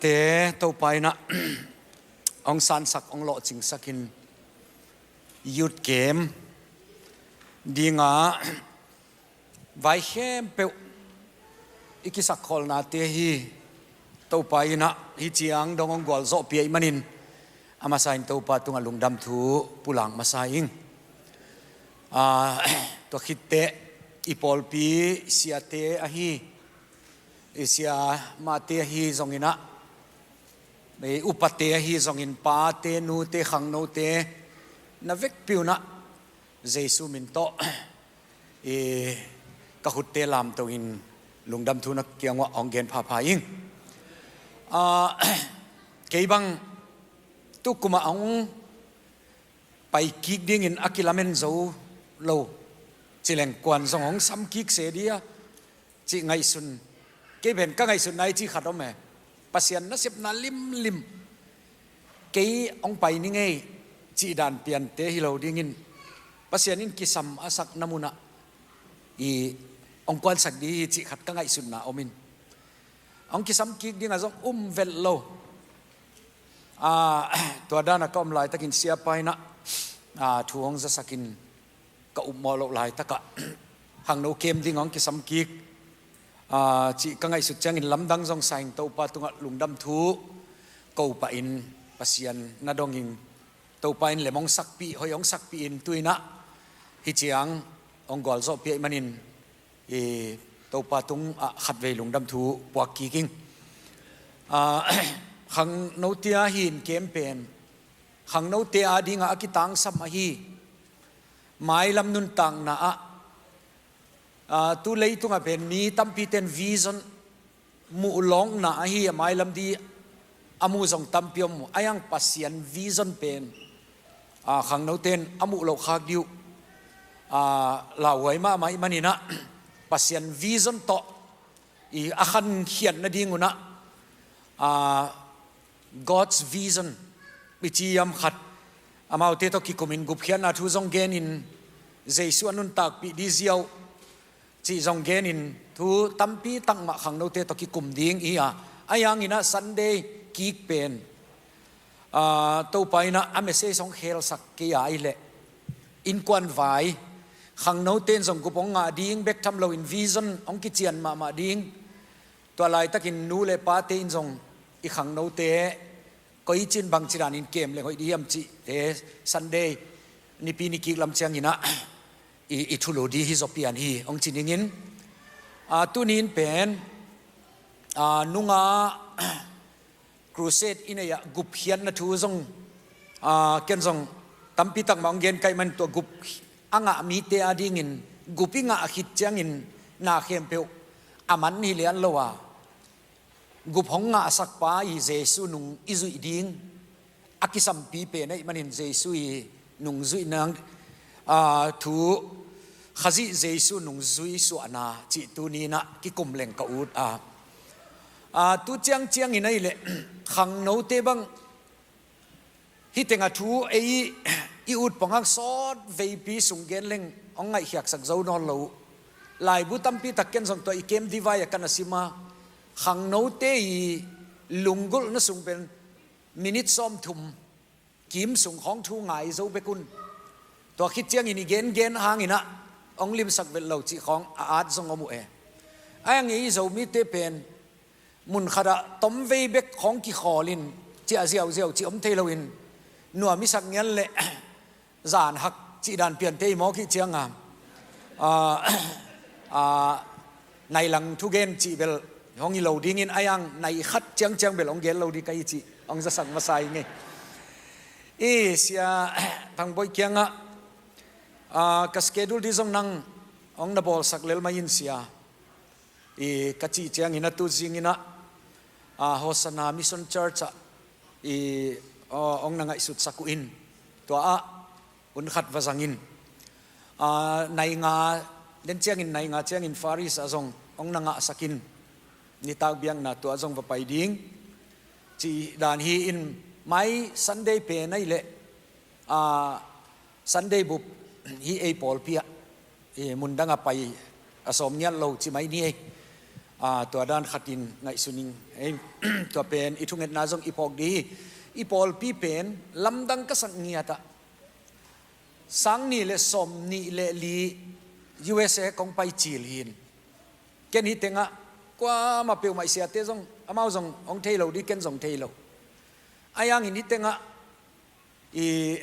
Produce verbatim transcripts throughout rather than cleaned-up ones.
Te Topa in ah hong sansak, hong lawhcingsak in youth camp dingah vai khempeuh i kisakkholhnate hi Topa in ah hih ciang dong hong gualzawhpih ahih manin a masa in Topa tungah lungdam thu pulak masa ing. Ah, tua khit teh i pawlpi siate ahi, i siamahte ahi zongin ah, i upate ahi zongin pate, nute, khangnote, na vekpi un ah Jesu min tawh i ka khutte lamto in lungdam thu na kiang uah hong gen phapha ing. Ah, kei bang tukum ah hong pai kik dingin a kilamen zo lo, ci leng kuan zong hong sam kik se dia cih ngaihsun, kei pen ka ngaihsutna i cih khat om e. Pasian nasepna limlim, kei hong pai ni ngei cih dan piante hi lo dingin Pasian in kisam a sakna mun ah i hong kuansak ding hi cih khat ka ngaihsutna om in, hong kisam kik dingah zong um vet lo. Ah, tua dan a ka om laitakin siapa in ah, ah, thu hong zasak in ka upmawh loh laitakah khangno camp ding hong kisam kik, ah, cih ka ngaihsut ciangin lamdang zong sa ing. Topa tungah lungdam thu ko pah in Pasian na dong ing. Topa in lem hong sakpih, hoih hong sakpih in tu in ah hih ciang hong gualzawhpih ahih manin i Topa tungah khatvei lungdam thu puak kik ing. Ah, khangnote a hi in camp pen khangnote a dingah a kitangsam ahi. Mailam nuntakna ah, ah, tu leitungah pen mi tampite'n vision muh lawkna ahi a, mailam ding a muh zong tampi om uh. Ahi hang Pasian vision pen, ah, khangnote'n a muh loh khak ding uh, ah, lauhuai mahmah ahih manin ah Pasian vision tawh i a khankhiat nading un ah, ah, God's vision i ci hiam khat, amaute tawh kikumin gupkhiatna thu zong genin Jesu a nuntakpih ding ziau cih zong genin thu tampi takmah khangnote tawh kikum ding i hi a. Ahi hangin ah Sunday kik pen, ah, Topa in ah a message hong khelsak kei a ahih leh innkuan vai, khangnote'n zong gup hong ngah ding bek tham loin vision hong kician mahmah ding. Tua laitakin nu le pate in zong i khangnote koi cin bangci danin kem leng hoih ding hiam cihte Sunday nipi ni kik lam ciangin ah i, i thulu ding hi zaw pian hi hong ci ning in, ah, tuni in pen, ah, nungah crusade i neih ah gupkhiatna thu zong, ah, ken zong tampi takmah hong gen ka hih man, tua gup a ngah mite a dingin gup i ngah khit ciangin na khempeuh a man hi lian lo a, gup hong ngahsakpa i Jesu nung i zuih ding a kisampi pen ahih manin Jesu i nungzuihna, ah, thu, Khazih Jesu nungzui suahna cih tuni in ah kikum leng ka ut a. Ah, tu ciangciangin ahih leh khangnote bang hih tengah thu ei i ut pongak sawt veipi sung gen leng hong ngaihkhiatsak zo nawn lo uh. Laibu tampi tak ken zong tua i camp divide a ka na sim a, khangnote i lunggulhna sung pen minit sawmthum kim sung khawng thu ngai zo bek un. Tua khit ciangin i gengen hangin ah hong limsak vet lo cih khawng a at zong om uh e. Ahi hang ei Zomite pen mun khatah tomvei bek khawng kikhawl in ciah ziauziau cih om thei loin nuam i sak ngian leh zan hak cih dan piante i mawk hih cianga, ah, ah, nai lang thugen cih bel hong hi lo dingin, ahi hang nai khat ciangciang bel hong gen lo ding ka hi cih hong zasak masa hi ngei. I Sia Thangbawi kiangah, ah, ka schedule ding zong nang hong na bawlsak lel mai in Sia, i ka cih ciangin a tu zingin ah, ah, Hosanna Mission Church ah i, ah, hong na ngaihsutsak uh in, tua ah hun khat va zangin, ah, nai nga den ciangin, nai nga ciangin Far East ah zong hong na ngahsak in, nitak biakna tua zong va pai ding cih dan hi in, mai Sunday pen ahih leh, ah, Sunday bup hih ei pawlpi ah i mundang a pai a sawm ngiat lo ci mai ni ei. Aa, tua dan khatin ngaihsun ing. Ei, tua pen i thungetna zong i phawk dih hi. I pawlpi pen lamdang ka sak ngiatah sang nih le sawm nih le li U S A kong pai cil hin. Ken hi tengah kuamah peuhmah i siate zong, amau zong hong thei lo dih, ken zong thei lo. A yangin hi tengah i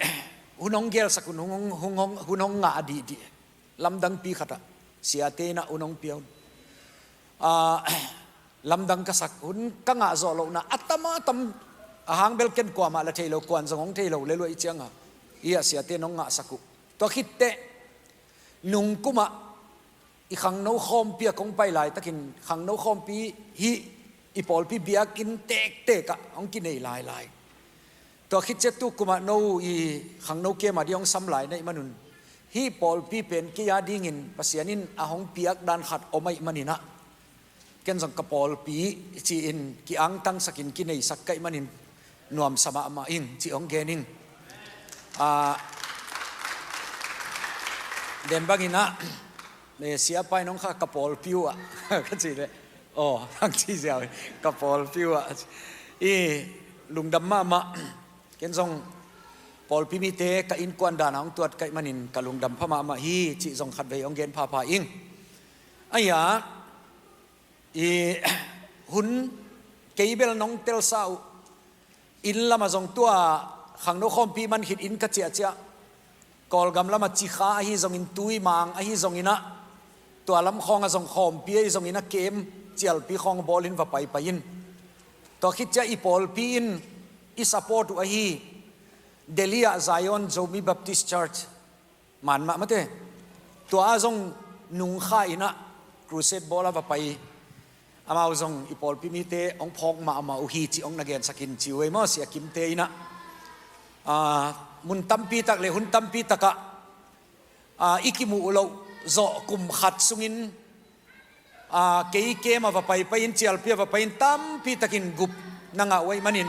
hun hong gelsak un, hun hong, hun hong, hun hong ngah a dihdih. Lamdangpi khatah siate inah hun hong pia un. Aa, lamdang ka sak, hun ka ngah zawh lohna a tam a tam, a hang bel ken kuamah la thei lo, kuan zong hong thei lo le luai cianga hi a siate in hong ngahsak uh. Tua khitteh nungkumah i khangno khawmpi a kong pai laitakin khangno khawmpi hih i pawlpi biakinn tektek ah hong kinei lailai. Tua khit ciang tu kumah no i khangno kem a ding hong sam lai na hih manun, hih pawlpi pen kei a dingin Pasian in a hong piak dan khat om ahih maninah ken zong ka pawlpi ci-in ki-angtangsakin kineisak ka hih manin nuamsa mahmah ing ci hong gen ing. Aa, den banginah, eh, siapa in hong kha ka pawlpi uh ah ka cih leh, aw, hong ci ziau hi, ka pawlpi uh ah. I lungdam mahmah. Ken zong pawlpi mite ka innkuan dan a hong tuat ka hih manin ka lungdam pha mahmah hi cih zong khatvei hong gen phapha ing. Ahi a, i hun kei bel nong telsa uh. Inn lamah zong tua khangno khawmpi man khit inn ka ciahciah, Kawlgam lamah Cikha ahi zongin, Tuimang ahi zonginah, tua lam khawngah zong khawmpi ahi zonginah kem cialpi khawng bawlin va paipai in. Tua khit ciah i pawlpi in i support uh ahi Delhi ah Zion Zomi Baptist Church, man mah mate. Tua ah zong nungkha inah crusade bawl a va pai. Amau zong i pawlpi mite hong phawk mahmah uh hi cih hong na gensakin ci uh ei maw, Sia Kimte inah. Aa, mun tampi tak le hun tampi takah, aa, i kimuh loh zawh kum khat sungin, aa, kei kem a va paipai in, cialpi a va pai in, tampi takin gup na ngah uh ahih manin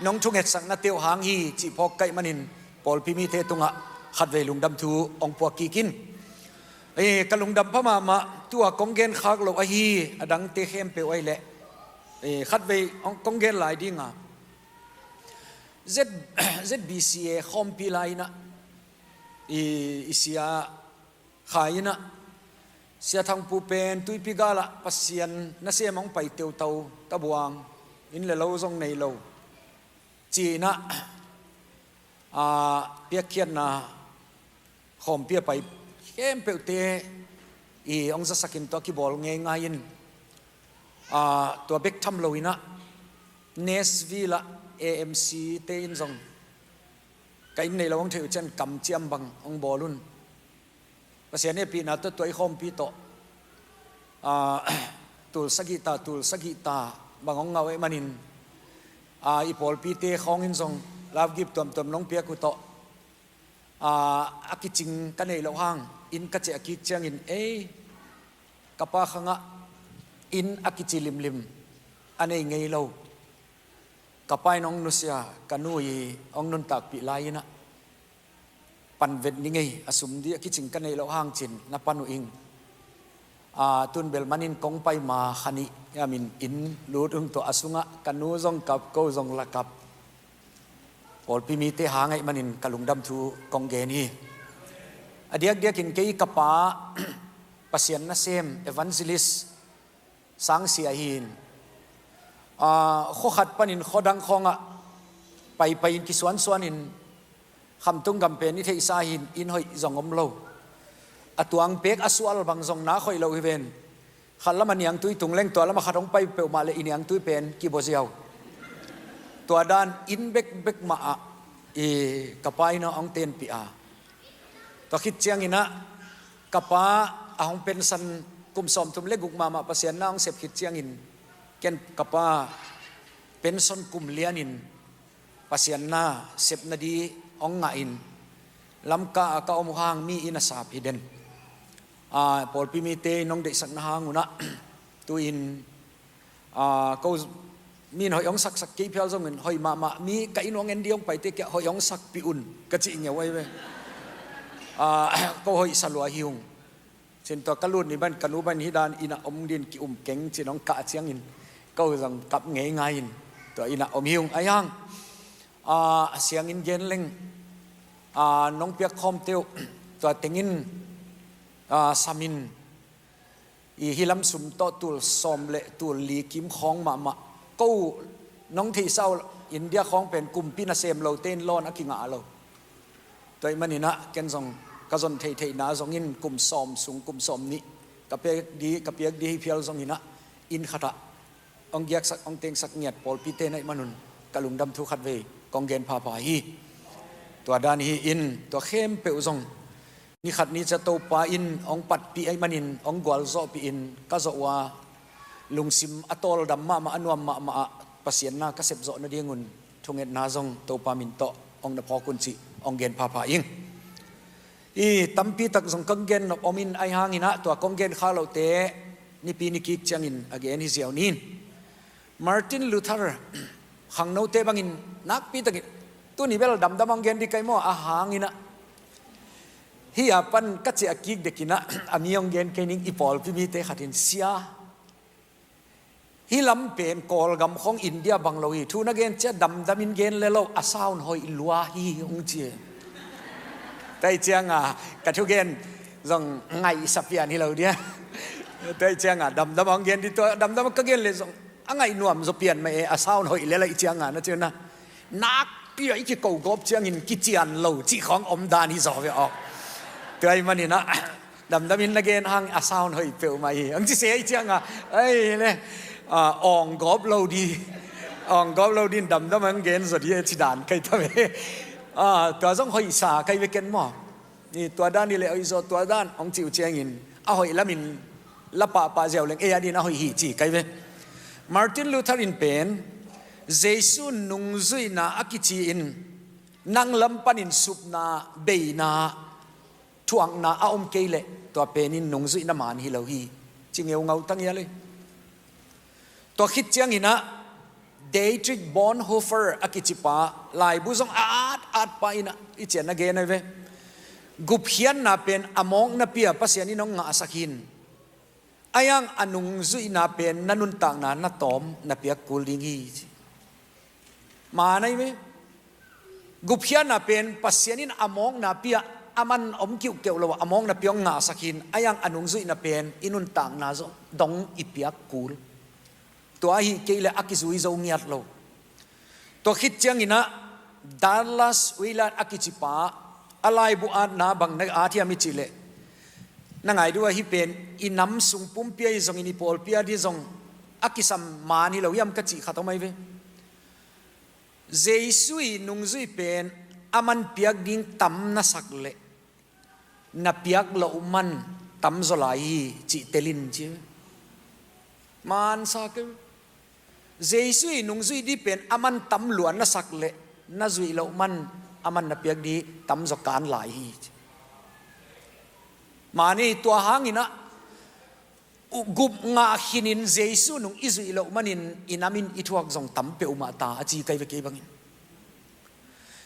nong thungetsaknate uh hang hi cih phawk ka hih manin pawlpi mite tungah khatvei lungdam thu hong puak kik in. Eh, ka lungdam pha mahmah, tua kong gen khak loh ahi a dangte khempeuh ahih leh, eh, khatvei hong kong gen lai dinga, Z, Z B C A khawmpi lai inah i, i sia Khai inah, Sia Thangpu pen tuipi galah Pasian nasem hong pai teutau, tabuang, inn le lo zong nei lo ci inah, aa, piakkhiatna khawmpi a pai khempeuhte i hong zasakin tua kibawl ngeingai in, aa, tua bek tham lo inah Nashville ah A M C te in zong ka inn nei lo hong theih uh ciang kamciam bang hong bawl un. Pasian hehpihna tawh tua i khawmpi tawh, aa, tul sagih ta, tul sagih ta bang hong ngah uh ahih manin, aa, i pawlpite khawng in zong love gift tuamtuam nong piak uh tawh, aa, a kicing ka neih loh hang inn ka ciah kik ciangin, ei, ka pa khangah inn a kici limlim a nei ngei lo. Ka pa in hong nusia, ka nu i hong nuntakpih lai inah, pan vet ni ngei, a sum dih a kicing ka neih loh hang cin na pan uh ing. Aa, tun bel manin kong pai ma kha nih hiamin inn lut ung, tua a sungah ka nu zong kap, ko zong la kap. Pawlpi mite hang ahih manin ka lungdam thu kong gen hi. A diakdiakin kei ka pa Pasian nasem evangelist sangsia hi in, aa, khua khat panin khua dang khawngah paipai in kisuansuanin, Khamtung gam pen i theihsa hi in, inn hoih zong om lo. A tuang pek a sual bang zong nak hoih lo hi ven. Khat lamah niangtui tung leng tua lamah khat hong pai peuhmah le i niangtui pen kibua ziau. Tua dan inn bekbek mah ah i ka pa in hong tenpih a. Tua khit cianginah ka pa a hong pensan kum sawmthum le guk mahmah Pasian na hong sep khit ciangin, ken ka pa pensan kum lianin Pasian na sepna ding hong ngah in, Lamka a ka om uh hang mi inn a sap hi den. Aa, pawlpi mite in hong deihsakna hang unah tu-in, aa, ko mi in hoih hong saksak kei phial zongin, hoih mahmah, mi ka inn hong en ding hong paite kiang hoih hong sakpih un ka cih ngeu ahi ve. Aa, ko hoih sa lua hi ung. Cin tua ka lut ni ban ka nu ban hi dan inn ah om din ki-um keng cin hong kah ciangin ko zong kap ngeingai in tua inn ah om hi ung. Ahi hang a siangin gen leng a nong piak khawm teuh tua tengin a samin i hi lam sum tawh tul sawm le tul li kim khawng mahmah. Ko nong theihsa uh India khawng pen kumpi nasem lote in loan a kingah lo. Tua ih maninah ken zong ka zon theihtheihna zongin kum sawm sung kum sawm nih ka piak di ka piak di hi phial zonginah inn khatah hong giaksak hong tengsak ngiat pawlpite na ih manun ka lungdam thu khat vei kong gen phapha hi. Tua dan hi in tua khempeuh zong ni khat ni cia Topa in hong patpih aih manin hong gualzawhpih in ka zawh uh a lungsim a tawldam mahmah a nuam mahmah ah Pasian na ka sepzawh nadingun thungetna zong Topa min tawh hong na phawk un cih hong gen phapha ing. I tampi tak zong kong gen nop om in ahi hanginah tua kong gen kha lohte nipi ni kik ciangin a gen hi ziau nin. Martin Luther khangnote bangin nakpi takin tuni bel damdam hong gen di kai maw a hanginah hi a pan ka ciah kik dekinah a mi hong gen kei ning i pawlpi mite khatin sia hi lam pen Kawlgam khong India bang lo hi thu na gen cia damdamin gen le lo a sound hoih lua hi hong ci. Tua ih cianga ka thugen zong ngaihsa pian hi lo dia. Tua ih cianga damdam hong gen di tua damdam ka gen le zong a ngaih nuam zaw pian mah e a sound hoih le la ih cianga na ciuna nakpi a i kiko gawp ciangin kician lo cih khawng om dan hi zaw ve awk. Tua ih maninah damdamin na gen hang a sound hoih peuhmah hi ang ci se ih cianga ai le awng gawp lo di awng gawp lo din damdam ang gen zaw di e ci dan kai ta ve. Tua zong hoihsa kai ve ken maw? Tua dan hi le hoih zaw tua dan hong cih uh ciangin a hoih lamin la pahpah ziau leng ei a din a hoih hi ci kai ve. Martin Luther in pen Jesu nungzuihna a kici in nang lam panin supna beina thuakna a om kei leh tua penin nungzuihna man hi lo hi ci ngeungau ta ngial hi. Tua khit cianginah Dietrich Bonhoeffer a kicipa laibu zong a at atpa inah i cian a gen ahi ve. Gupkhiatna pen a mawknapi a Pasian in hong ngahsak hin ahi hang a nungzuihna pen na nuntakna na tawm na piak kul ding hi ci. Man ahi ve. Gupkhiatna pen Pasian in a mawknapi ah a man om kiuhkeuh lo a mawknapi hong ngahsak hin ahi hang a nungzuihna pen i nuntakna zong dong i piak kul. Tua ahi kei le a kizui zo ngiat lo. Tua khit cianginah Dallas Willard a kicipa a laibu atna bang na at hiam i cih leh na ngai duh ahi pen i nam sung pumpi ahi zongin i pawlpi a di zong a kisam man hi lo hiam ka cih khat om ahi ve. Jesu i nungzui pen a man piak ding tam na sak leh na piak loh man tam zaw lai hi cih telin ci. Mansa keu. Jesu i nungzui di pen a man tam luan na sak leh na zuih loh man a man na piak di tam zaw kan lai hi ci. Mani tua hanginah gup ngah khinin Jesu nung i zuih loh manin i namin i thuak zong tam peuhmah ta a ci kai ve kei bangin.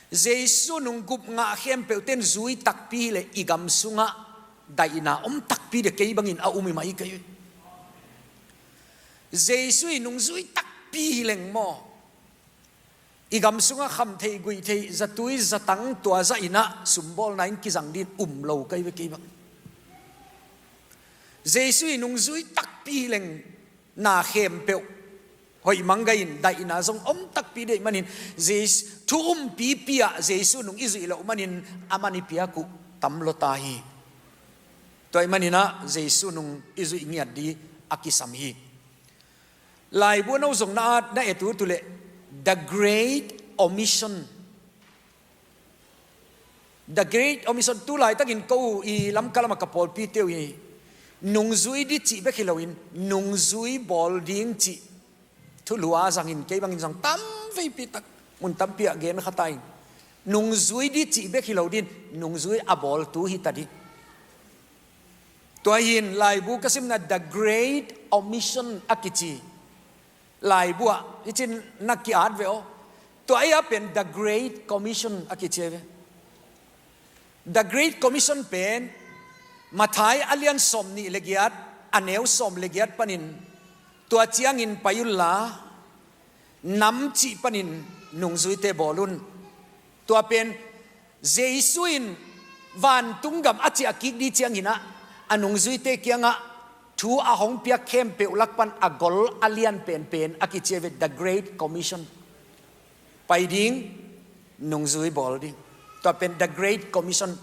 Jesu nung gup ngah khempeuh ten zui takpi hileh i gam sungah daihna om takpi de kei bangin a um i mah i kei. Jesu i nung zui takpi hileng maw i gam sungah khamtheih guihtheih zatui zatang tua zah inah sumbawlna in kizang din um lo kai ve kei bang. Jesu i nung zui takpi hileng na khempeuh hoih mangga in daihna zong om takpi deih manin Jesu thu umpipi ah Jesu nung i zuih loh manin a man i piak uh tam lota hi. Tua i maninah Jesu nung i zuih ngiat di a kisam hi. Laibu a no zong na at na et uh tuleh The Great Omission. The Great Omission tu laitakin ko i lamkalam a ka pawlpi teu i nungzui di cih bek hi loin nungzui bawl ding cih thulua zangin kei bangin zong tam veipi tak mun tampi ah gen khata in nungzui di cih bek hi lo din nungzui a bawltu hi ta di. Tua hin laibu ka simna The Great Omission a kici laibu ah i cin na ki-at ve aw. Tua ei a pen The Great Commission a kici ve. The Great Commission pen Matthai a lian sawm nih le giat, a neu sawm le giat panin, tua ciangin pai unla, nam cih panin nungzuite bawl un. Tua pen Jesu in vantung gam a ciah kik ding ciangin ah, a nungzuite kiangah thu a hong piak khempeuh lak pan a gol a lian penpen a kici a ve, The Great Commission. Pai ding, nungzui bawl ding. Tua pen The Great Commission.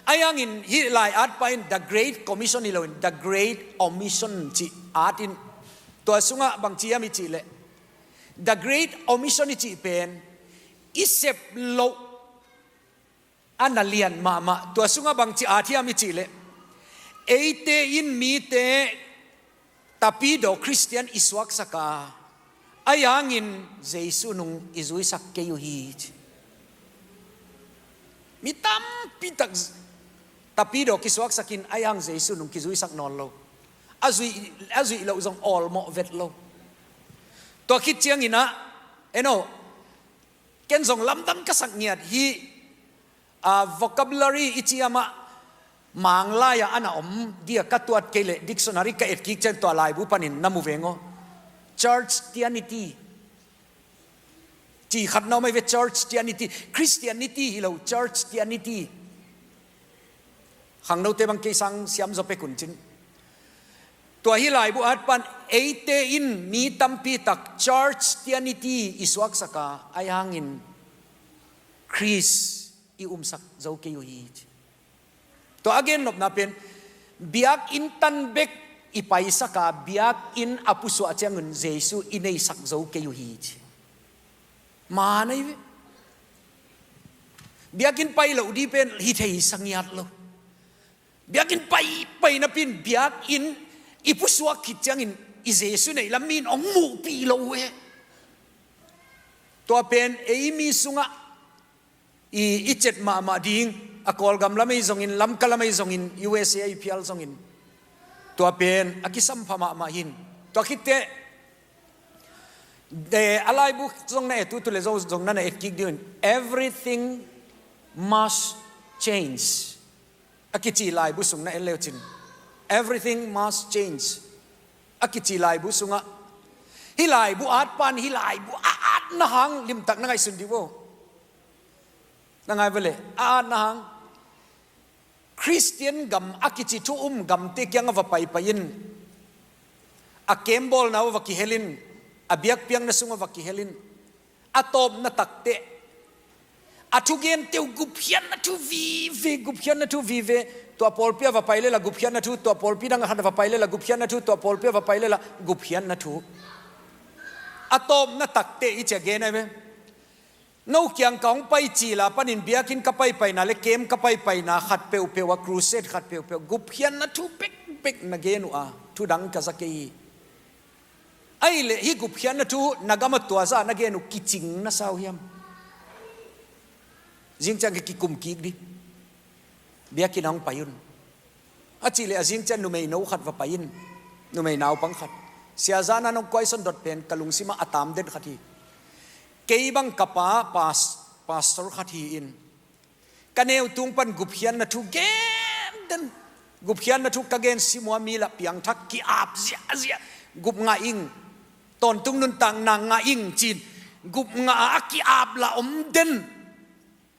Ahi hangin hih lai-at pa in The Great Commission hi loin The Great Omission cih at in. Tua sungah bangci hiam i cih leh, The Great Omission i cih pen i sep loh a na lian mahmah. Tua sungah bangci at hiam i cih leh, eite in mite tapidaw Khristian i suaksak a, ahi hangin Jesu nung i zuisak kei uh hi, ci. Mi tampi tak tapidaw kisuaksak in, ahi hang Jesu nung kizuisak nawn lo. A zuih, a zuih loh zong awlmawh vet lo. Tua khit ciangin ah, eno, ken zong lamdang ka sak ngiat hi. A vocabulary i ci hiam ah, Manglai ah a na om dia ka tuat kei leh dictionary ka et kik ciang tua laibu panin na mu veng aw. Churchtianity. Ci khat na om ahi ve, Churchtianity. Christianity hi lo, Churchtianity. Khangnote bang kei sang siam zaw pek un cin. Tua hih laibu at pan eite in mi tampi tak Churchtianity i suaksak a, ahi hangin Khrist i umsak zo kei uh hi, ci. Tua a gennopna pen, biakinn tan bek i paisak a, biakinn a pusuah ciangun Jesu i neisak zo kei uh hi, ci. Man ahi ve. Biakinn pai loh ding pen hi thei sa ngiat lo. Biakinn pai, pai napi in biakinn i pusuak khit ciangin i Jesu neih lam mi in hong muhpih lo uh e. Tua pen ei mi sungah i, i cet mahmah ding, a Kawlgam lam ahi zongin, Lamka lam ahi zongin, U S A i phial zongin, tua pen a kisampha mahmah hi. Tua khit teh, eh, a laibu zong na et uh, tu le zo zong na na et kik ding uh in, Everything Must Change a kici laibu sung na et le uh cin. Everything Must Change a kici laibu sungah, hih laibu at pan hih laibu a atna hang limtak na ngaihsun dih uh aw. Na ngai ve le, a atna hang. Khristian gam a kici thu um gamte kiangah va paipai in, a kembawlna uh va kihel in, a biakpiakna sungah va kihel in, a tawpna takteh a thugente uh gupkhiatna thu vive, gupkhiatna thu vive. Tua pawlpi ah va pai lela gupkhiatna thu, tua pawlpi dang khat ah va pai lela gupkhiatna thu, tua pawlpi ah va pai lela gupkhiatna thu. A tawpna takteh i ci a gen ahi ve. No kiang ka hong pai cil a panin biakinn ka paipaina le camp ka paipaina khat peuhpeuh ah, crusade khat peuhpeuh ah gupkhiatna thu bekbek na gen uh a, thu dang ka za kei hi. Ahih leh hih gupkhiatna thu na gamah tua zah na gen uh kicing na sa uh hiam? Zing ciang kikum kik dih. Biakinn ah hong pai un. A cih leh a zing ciang numeino khat va pai in. Numei naupang khat. Sia Zan in hong kuaison dot pen ka lungsim ah a tam den khat hi. Kei bang ka pa, pas-, pastor khat hi in, ka neu tung pan gupkhiatna thu gen den. Gupkhiatna thu ka gen sim uh a, mi lah piangthak ki-ap ziahziah. Gup ngah ing. Tawntung nuntakna ngah ing ci-in, gup ngah a ki-ap lah om den.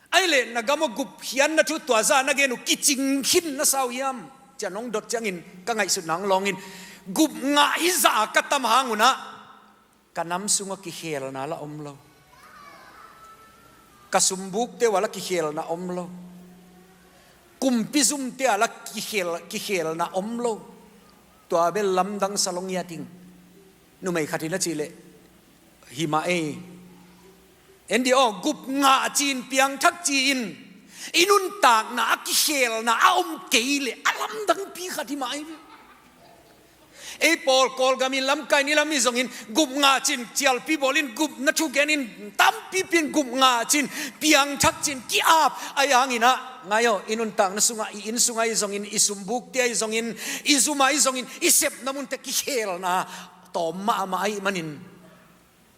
Ahih leh na gamah gupkhiatna thu tua zah na gen uh kicing khin na sa uh hiam? Ci-a nong dot ciangin ka ngaihsutna hong lawng in, gup ngah hih zah a ka tam hang un ah, ka nam sungah kikhelna lah om lo. Ka sumbukte uh ah lah kikhelna om lo. Kumpi zumte ah lah kikhel, kikhelna om lo. Tua bel lamdang sa lo ngiat ing. Numei khat in a cih leh, hi mah ei. En dih aw, gup ngah ci-in, piangthak ci-in i nuntakna a kikhelna a om kei leh a lamdangpi khat hi mah ei. Ei pawl Kawlgam in, Lamka in, i lam hi zongin, gup ngah ci-in cialpi bawl in, gupna thu gen in, tampipi in gup ngah ci-in, piangthak ci-in ki-ap. Ahih hangin ah, ngai aw, i nuntakna sungah, i inn sungah hi zongin, i sumbukte ah hi zongin, i zum ah hi zongin, i sepna munte kikhelna tawm mahmah ahih manin,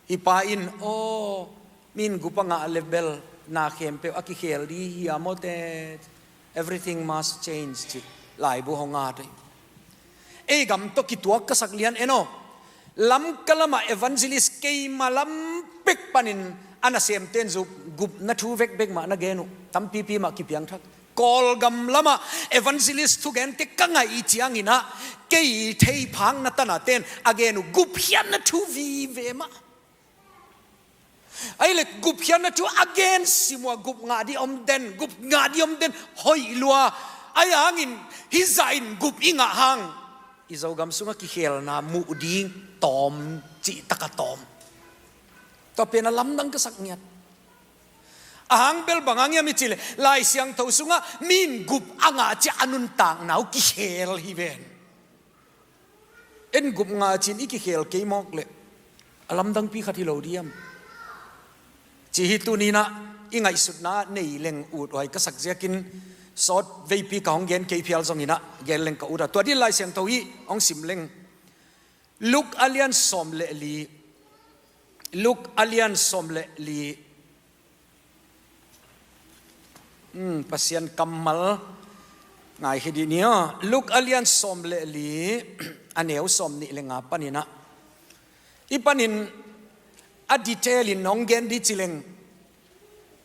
hih pa in, aw, mi in gup a ngah leh bel na khempeuh a kikhel ding hi hiam aw te, everything must change, ci. Laibu hong at ei. Ei gam tawh kituak ka sak lian en aw. Lamka lamah evangelist keima lam pek panin a nasemten zuk gupna thu vekvek mah na gen uh. Tampipi mah kipiangthak. Kawlgam lamah evangelist thugente ka ngaih cianginah kei theiphakna tanaten a gen uh gupkhiatna thu vive mah. Ahih leh gupkhiatna thu a gen sim uh a gup ngah dih om den, gup ngah dih om den, hoih lua. Ahi hangin hih zah in gup i ngah hang i Zogam sungah kikhelna muh ding tawm, cihtak a tawm. Tua pen a lamdang ka sak ngiat. A hang bel bang hang hiam i cih leh Lai Siangtho sungah mi in gup a ngah ciang a nuntakna uh kikhel hi ven. En gup ngah cin i kikhel kei mawk leh a lamdangpi khat hi lo diam? Ci hi. Tuninah i ngaihsutna nei leng ut huai ka sak ziakin sawt veipi ka hong gen kei phial zonginah gen leng ka ut a, tua din Lai Siangtho hi hong sim leng. Luke a lian sawm le li. Luke a lian sawm le li. Hmm, Pasian kammal ngai hi dih ni aw. Luke a lian sawm le li, a neu sawm nih le nga paninah. I panin a detail in hong gen dih ci leng,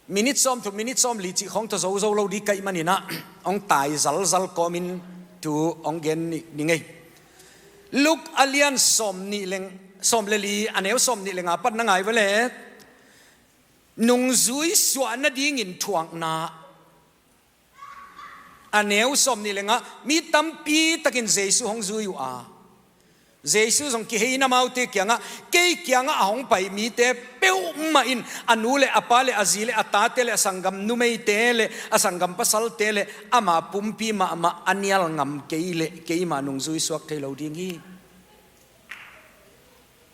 minit sawm thum, minit sawm li cih khawng tawh zo zo lo dih ka hih maninah hong tai zalzal kawmin thu hong gen ni, ni ngei. Luke a lian sawm nih leng, sawm le li, a neu sawm nih le nga pan na ngai vele. Nungzui suah nadingin thuakna. A neu sawm nih le nga, mi tampi takin Jesu hong zui uh a, Jesu zong kihei in amaute kiangah, kei kiangah a hong pai mite peuhmah in a nu le a pa le a zi le a tate le a sanggam numeite le a sanggam pasalte le ama pumpi mahmah a nial ngam kei leh keima nungzui suak thei lo ding hi.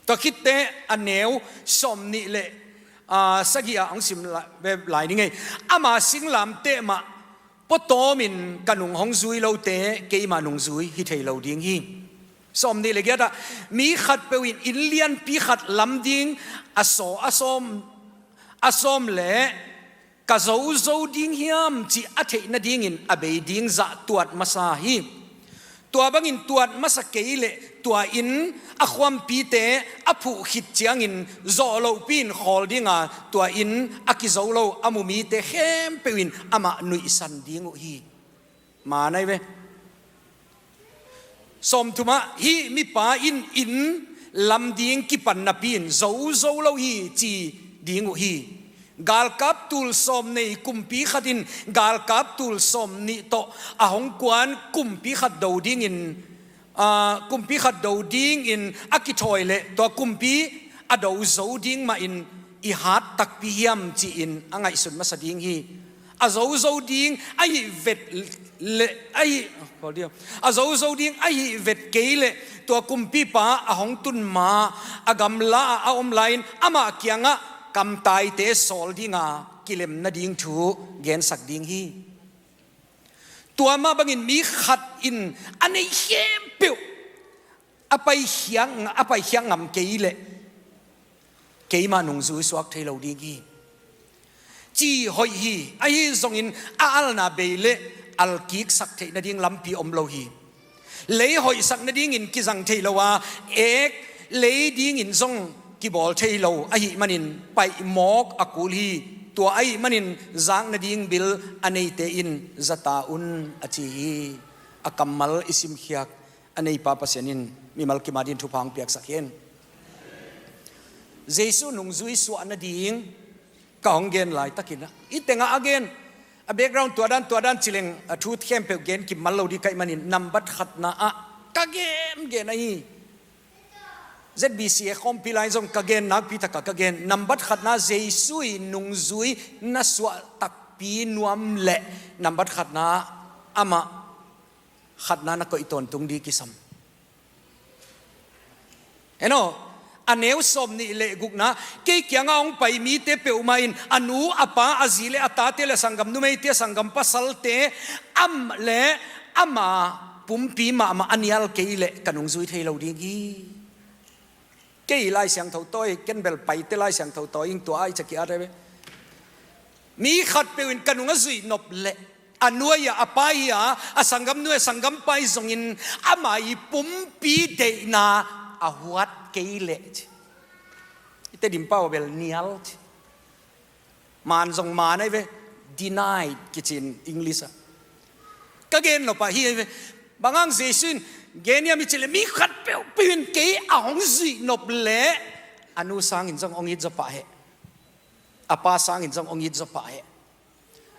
Tua khitte a neu sawm nih le, aa, sagih ah hong sim la-, be-, lai ni ngei. Ama singlamteh mah pua tawmin ka nung hong zui lote keima nungzui hi thei lo ding hi. Sawm nih le giat ah, mi khatpeuh in inn lianpi khat lam ding a saw, a sawm, a sawm le ka zo zo ding hiam cih a theih nadingin a bei ding zah tuat masa hi. Tua bangin tuat masa kei leh tua inn a khuampite a phuh khit ciangin zawh lohpi-in khawl dinga, tua inn a kizo lo a mu mite khempeuh in amah nuihsan ding uh hi. Maan ahi ve. Sawmthumah, hih mipa in inn lam ding kipan napi-in zo zo lo hi ci ding uh hi. Galkap tul sawm nei kumpi khat in galkap tul sawm nih tawh a hong kuan kumpi khat do dingin, aa, kumpi khat do dingin a kithawi leh tua kumpi a do zo ding mahin i hat takpi hiam ci-in a ngaihsut masa ding hi. A zo zo ding ahi vet le, ahi, a zo zo ding ahi vet kei leh tua kumpipa a hong tun ma a gamla ah a om lai-in amah kiangah kamtaite sawl dinga kilem nading thu gensak ding hi. Tua mah bangin mi khat in a nei khempeuh a paikhiak, a paikhiak ngam kei leh keima nungzui suak thei lo ding hi ci hoih hi. Ahi zongin a alna bei leh alkiksak theih nading lampi om lo hi. Lei hoihsak nadingin kizang thei lo a, ek lei dingin zong kibawl thei lo ahih manin paihmawk a kul hi. Tua ahih manin zak nading bil a neite in zata un a ci hi. A kammal i simkhiak a neipa Pasian in mimal kim adingin thupha hong piaksak hen. Jesu nungzui suah nading ka hong gen laitakin ah, i tengah a gen, a background tua dan, tua dan ci leng a thu khempeuh gen kimal lo ding ka hih manin nambat khatna ah ka gen gen ahi. Z B C a khawmpi lai zong ka gen nakpi takah ka gen. Nambat khatna Jesu i nungzui na suah takpi nuam leh nambat khatna amah khatna na koih tawntung ding kisam. Eno, a neu sawm nih le gukna, kei kiangah hong pai mite peuhmah in a nu, a pa, a zi le a tate le a sanggam numeite, a sanggam pasalte, am le ama pumpi mahmah a nial kei leh ka nungzui thei lo ding hi. Kei Lai Siangtho tawi, ken bel Paite Lai Siangtho tawi ing, tua ai caki a rebe. Mi khatpeuh in ka nung a zuih nop leh A nuai-ah a pa hi a, a sanggamnuai a sanggampa hi zongin ama i pumpi deihna a huat kei leh ci. I Tedim pau bel nial ci. Maan zong maan ahi ve, denied kici in English ah. Ka gen nop ah hi ahi ve. Bang hang Jesu in gen hiam i cih leh mi khat peuhpeuh in kei a hong zuih nop leh a nu sangin zong hong it zaw pah heh. A pa sangin zong hong it zaw pah heh.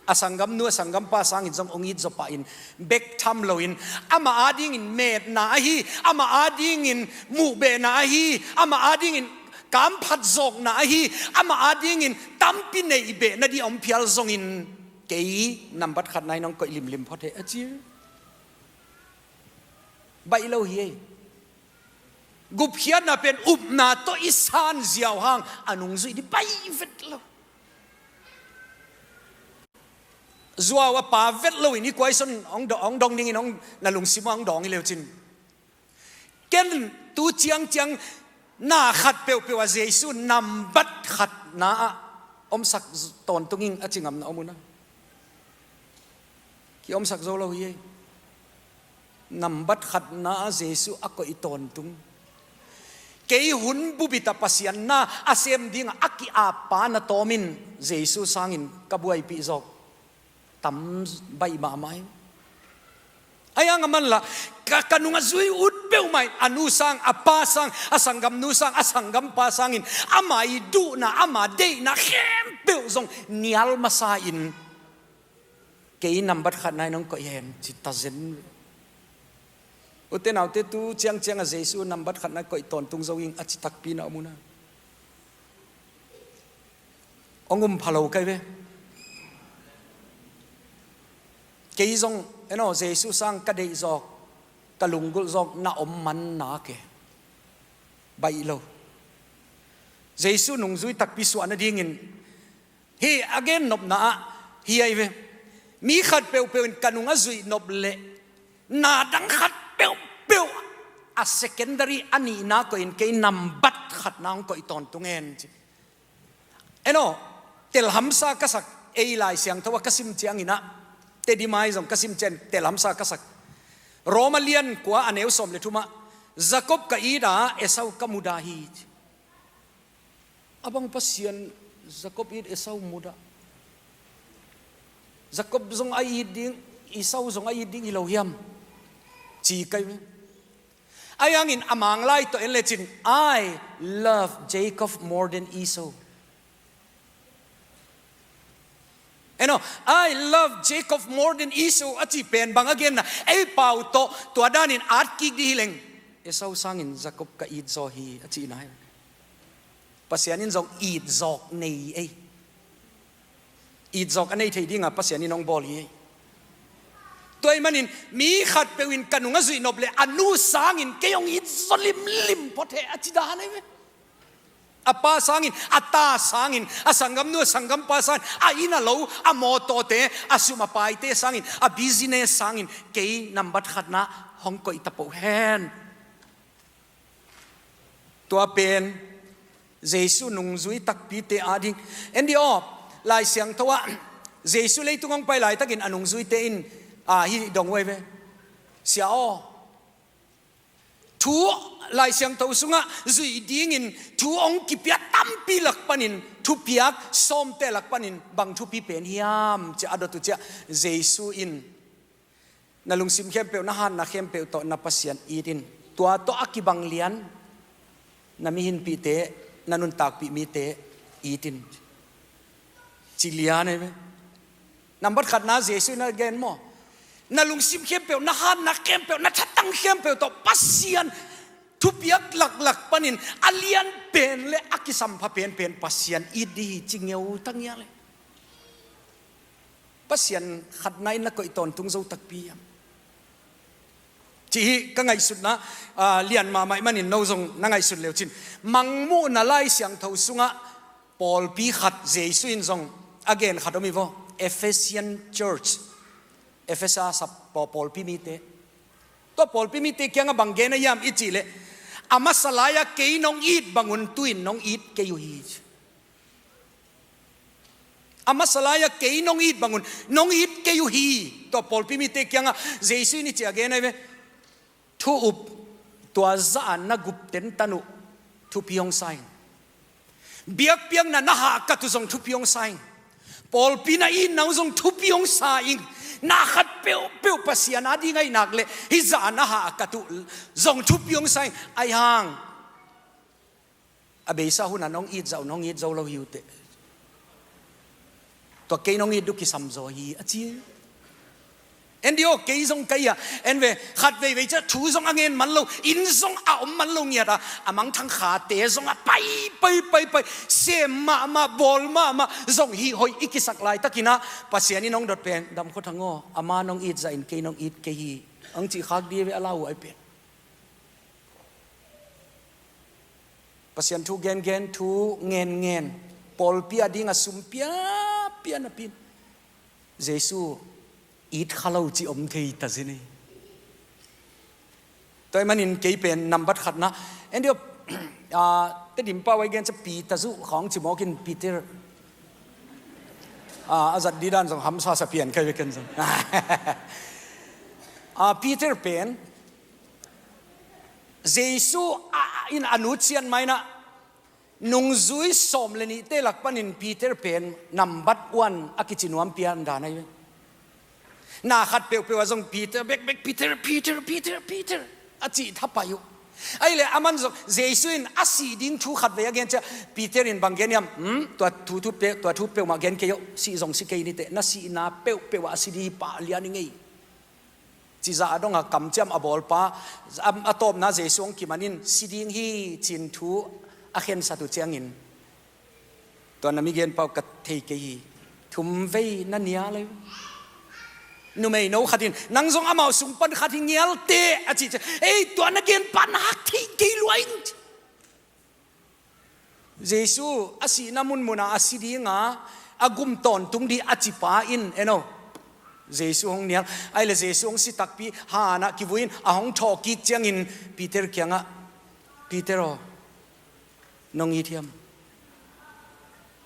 A sanggamnu a sanggampa sangin zong hong it zaw pah in, bek tham loin, amah adingin metna ahi, amah adingin muhbehna ahi, amah adingin kamphat zawkna ahi, amah adingin tampi neih behna ding a om phial zongin, kei nambat khatna in hong koih limlim phot heh a ci. Baih lo hi ei. Gupkhiatna pen upna tawh i san ziau hang a nungzuih ding baih vet lo. Zuau a pa vet loin i kuaison hong do-, hong dong dingin hong na lungsim ah hong dawng hi leu cin. Ken tu ciangciang na khat peuhpeuh ah Jesu nambat khatna ah omsak z-, tawntung ing a ci ngamna om uh na. Ki-omsak zo lo hi ei. Nambat khatna ah Jesu a koih tawntung. Kei hun bubit ah Pasian na a sem dingah a ki-ap pa na tawmin Jesu sangin ka buaipih zawk tam baih mahmah hi. Ahi hang a manlah ka, ka nung a zui ut peuhmah in a nu sang, a pa sang, a sanggamnu sang, a sanggampa sangin ama i duhna, ama deihna khempeuh zong nial masa in, kei nambat khatna in hong koih hen ci ta zen. Ute naute, tu ciangciang a Jesu nambat khatna koih tawntung zo ing a ci takpi na om uh na. Hong um pha lo kai ve. Kei zong, eno, Jesu sang ka deih zawk, ka lunggulh zawk na om man nak e. Baih lo. Jesu nungzui takpi suah nadingin, hi a gen nopna ah hi ahi ve. Mi khat peuhpeuh in ka nung a zuih nop leh na dang khat peuhpeuh a secondary a nihna koih in kei nambat khatna hong koih tawntung hen ci. Eno, telhamsa ka sak, ei Lai Siangtho ah ka sim ciangin ah, Tedim ah zong ka sim ciangin telhamsa ka sak. Roma lian kua a neu sawm le thum ah, Jakob ka it a, Esau ka mudah hi ci. A bang Pasian Jakob it, Esau mudah? Jakob zong a it ding, Esau zong a it ding hi lo hiam? Ci kai ve. Ahi hangin a Manglai tawh en lecin, "I love Jacob more than Esau." Eno, "I love Jacob more than Esau," a cih pen bang a genna, ei pau tawh tua danin at kik dih hi leng, "Esau sangin Jakob ka it zaw hi," a cihna hi. Pasian in zong it zawk nei ei. It zawk a nei thei dinga Pasian in hong bawl hi ei. Tua ahih manin mi khatpeuh in ka nung a zuih nop leh a nu sangin kei hong it zaw limlim phot heh a ci dan ahi ve. A pa sangin, a ta sangin, a sanggamnu a sanggampa sangin, a inn a lo, a mawtawte, a sum a paite sangin, a business sangin kei nambat khatna hong koih ta peuh hen. Tua pen Jesu nungzui takpite ading. En dih aw, Lai Siangtho ah Jesu leitung hong pai laitakin a nungzuite in, a, hih dong uh ahi ve. Sia aw, thu Lai Siangtho sungah zuih dingin thu hong kipia tampi lak panin, thupiak sawmte lak panin bang thupi pen hiam ci a dot uh ciah, Jesu in, "Na lungsim khempeuh, na hatna khempeuh tawh na Pasian it in. Tua tawh a kibang lian na mihinpihte, na nuntakpih mite it in," ci lian ahi ve. Nambat khatna Jesu in a gen maw? Na lungsim khempeuh, na hatna khempeuh, na thatang khempeuh tawh Pasian thupiak laklak panin a lian pen le a kisampha penpen Pasian it dih hi ci ngeu ta ngial e. Pasian khatna in na koih tawntung zo takpi hiam? Cih hi ka ngaihsutna, a, lian mahmah ahih manin no zong na ngaihsut leu cin. Mangmuhna Lai Siangtho sungah pawlpi khat Jesu in zong a gen khat om hi vaw. Ephesian Church. Efesa sap paw-, pawlpi mite. Tua pawlpi mite kiangah bang gen a hiam i cih leh, "A masa lai-a kei nong it bangun tu-in nong it kei uh hi," ci. A masa lai-a kei nong it bangun nong it kei uh hi. Tua pawlpi mite kiangah Jesu in hih ci a gen ahi ve. Thu up tua zah a na gup tentan uh thupi hong sa ing. Biakpiakna na hahkat uh zong thupi hong sa ing. Pawlpi na itna uh zong thupi hong sa ing. Na khat peuhpeuh Pasian a ding ahih nak leh hih zah a na hahkat uh zong thupi hong sa ing. Ahi hang a beisa hunah nong it zah uh nong it zo lo hi uh teh. Tua kei nong it uh kisam zaw hi a ci. En dih aw, kei zong ka hi a, en ve, khat veivei ciah thu zong a ngen man lo, inn zong a om man lo ngiat a, a mangthang khate zong a pai, pai, pai, pai, sem mahmah, bawl mahmah, zong hih hoih i kisak laitakin ah Pasian in hong dot pen, dam khua thang aw, ama nong it zah in kei nong it kei hi, hong cih khak dih ve a lau uh ahi pen. Pasian thu gengen, thu ngenngen, pawlpi a ding a sum piapia napi-in Jesu it kha lo cih om thei ta zen ei. Tua ahih manin kei pen nambat khatna, en dih aw, Tedim pau a i gen ciah Peter zuh khawng ci mawk in Peter. A zat dih dan zong hamsa sa pian kha ve ken zong. A Peter pen Jesu a in a nutsiat mai-in ah nungzui sawm le nihte lak panin Peter pen nambat one a kici nuam pian dan ahi ve. Na khat peuhpeuh ah zong Peter bekbek, Peter, Peter, Peter, Peter a cih thapai uh. Ahih leh aman zong Jesu in a sih ding thu khat vei a gen ciah Peter in bang gen hiam? Hmm? Tua thu, thu peuh, tua thu peuhmah gen kei aw, sih zong si kei ni teh, na sihna peuhpeuh ah a si ding hi pah lian i ngei. Cih zah a dong a kamciam a bawlpa, a, a tawpna Jesu hong kiman in si ding hi ci-in thu a khensat uh ciangin, tua na mi genpa uh ka thei kei hi. Thum vei na nial ei. Numeino khat in, nang zong amau sung pan khat hi ngial teh a cih ciang, ei, tua na genpa na hak thei kei lua ing. Jesu a sihna munmun ah a si ding a, a gum tawntung ding a cipa in, en aw, Jesu hong nial. Ahih leh Jesu hong si takpi, han ah kivui in a hong thawh kik ciangin Peter kiangah, Peter aw, nong it hiam?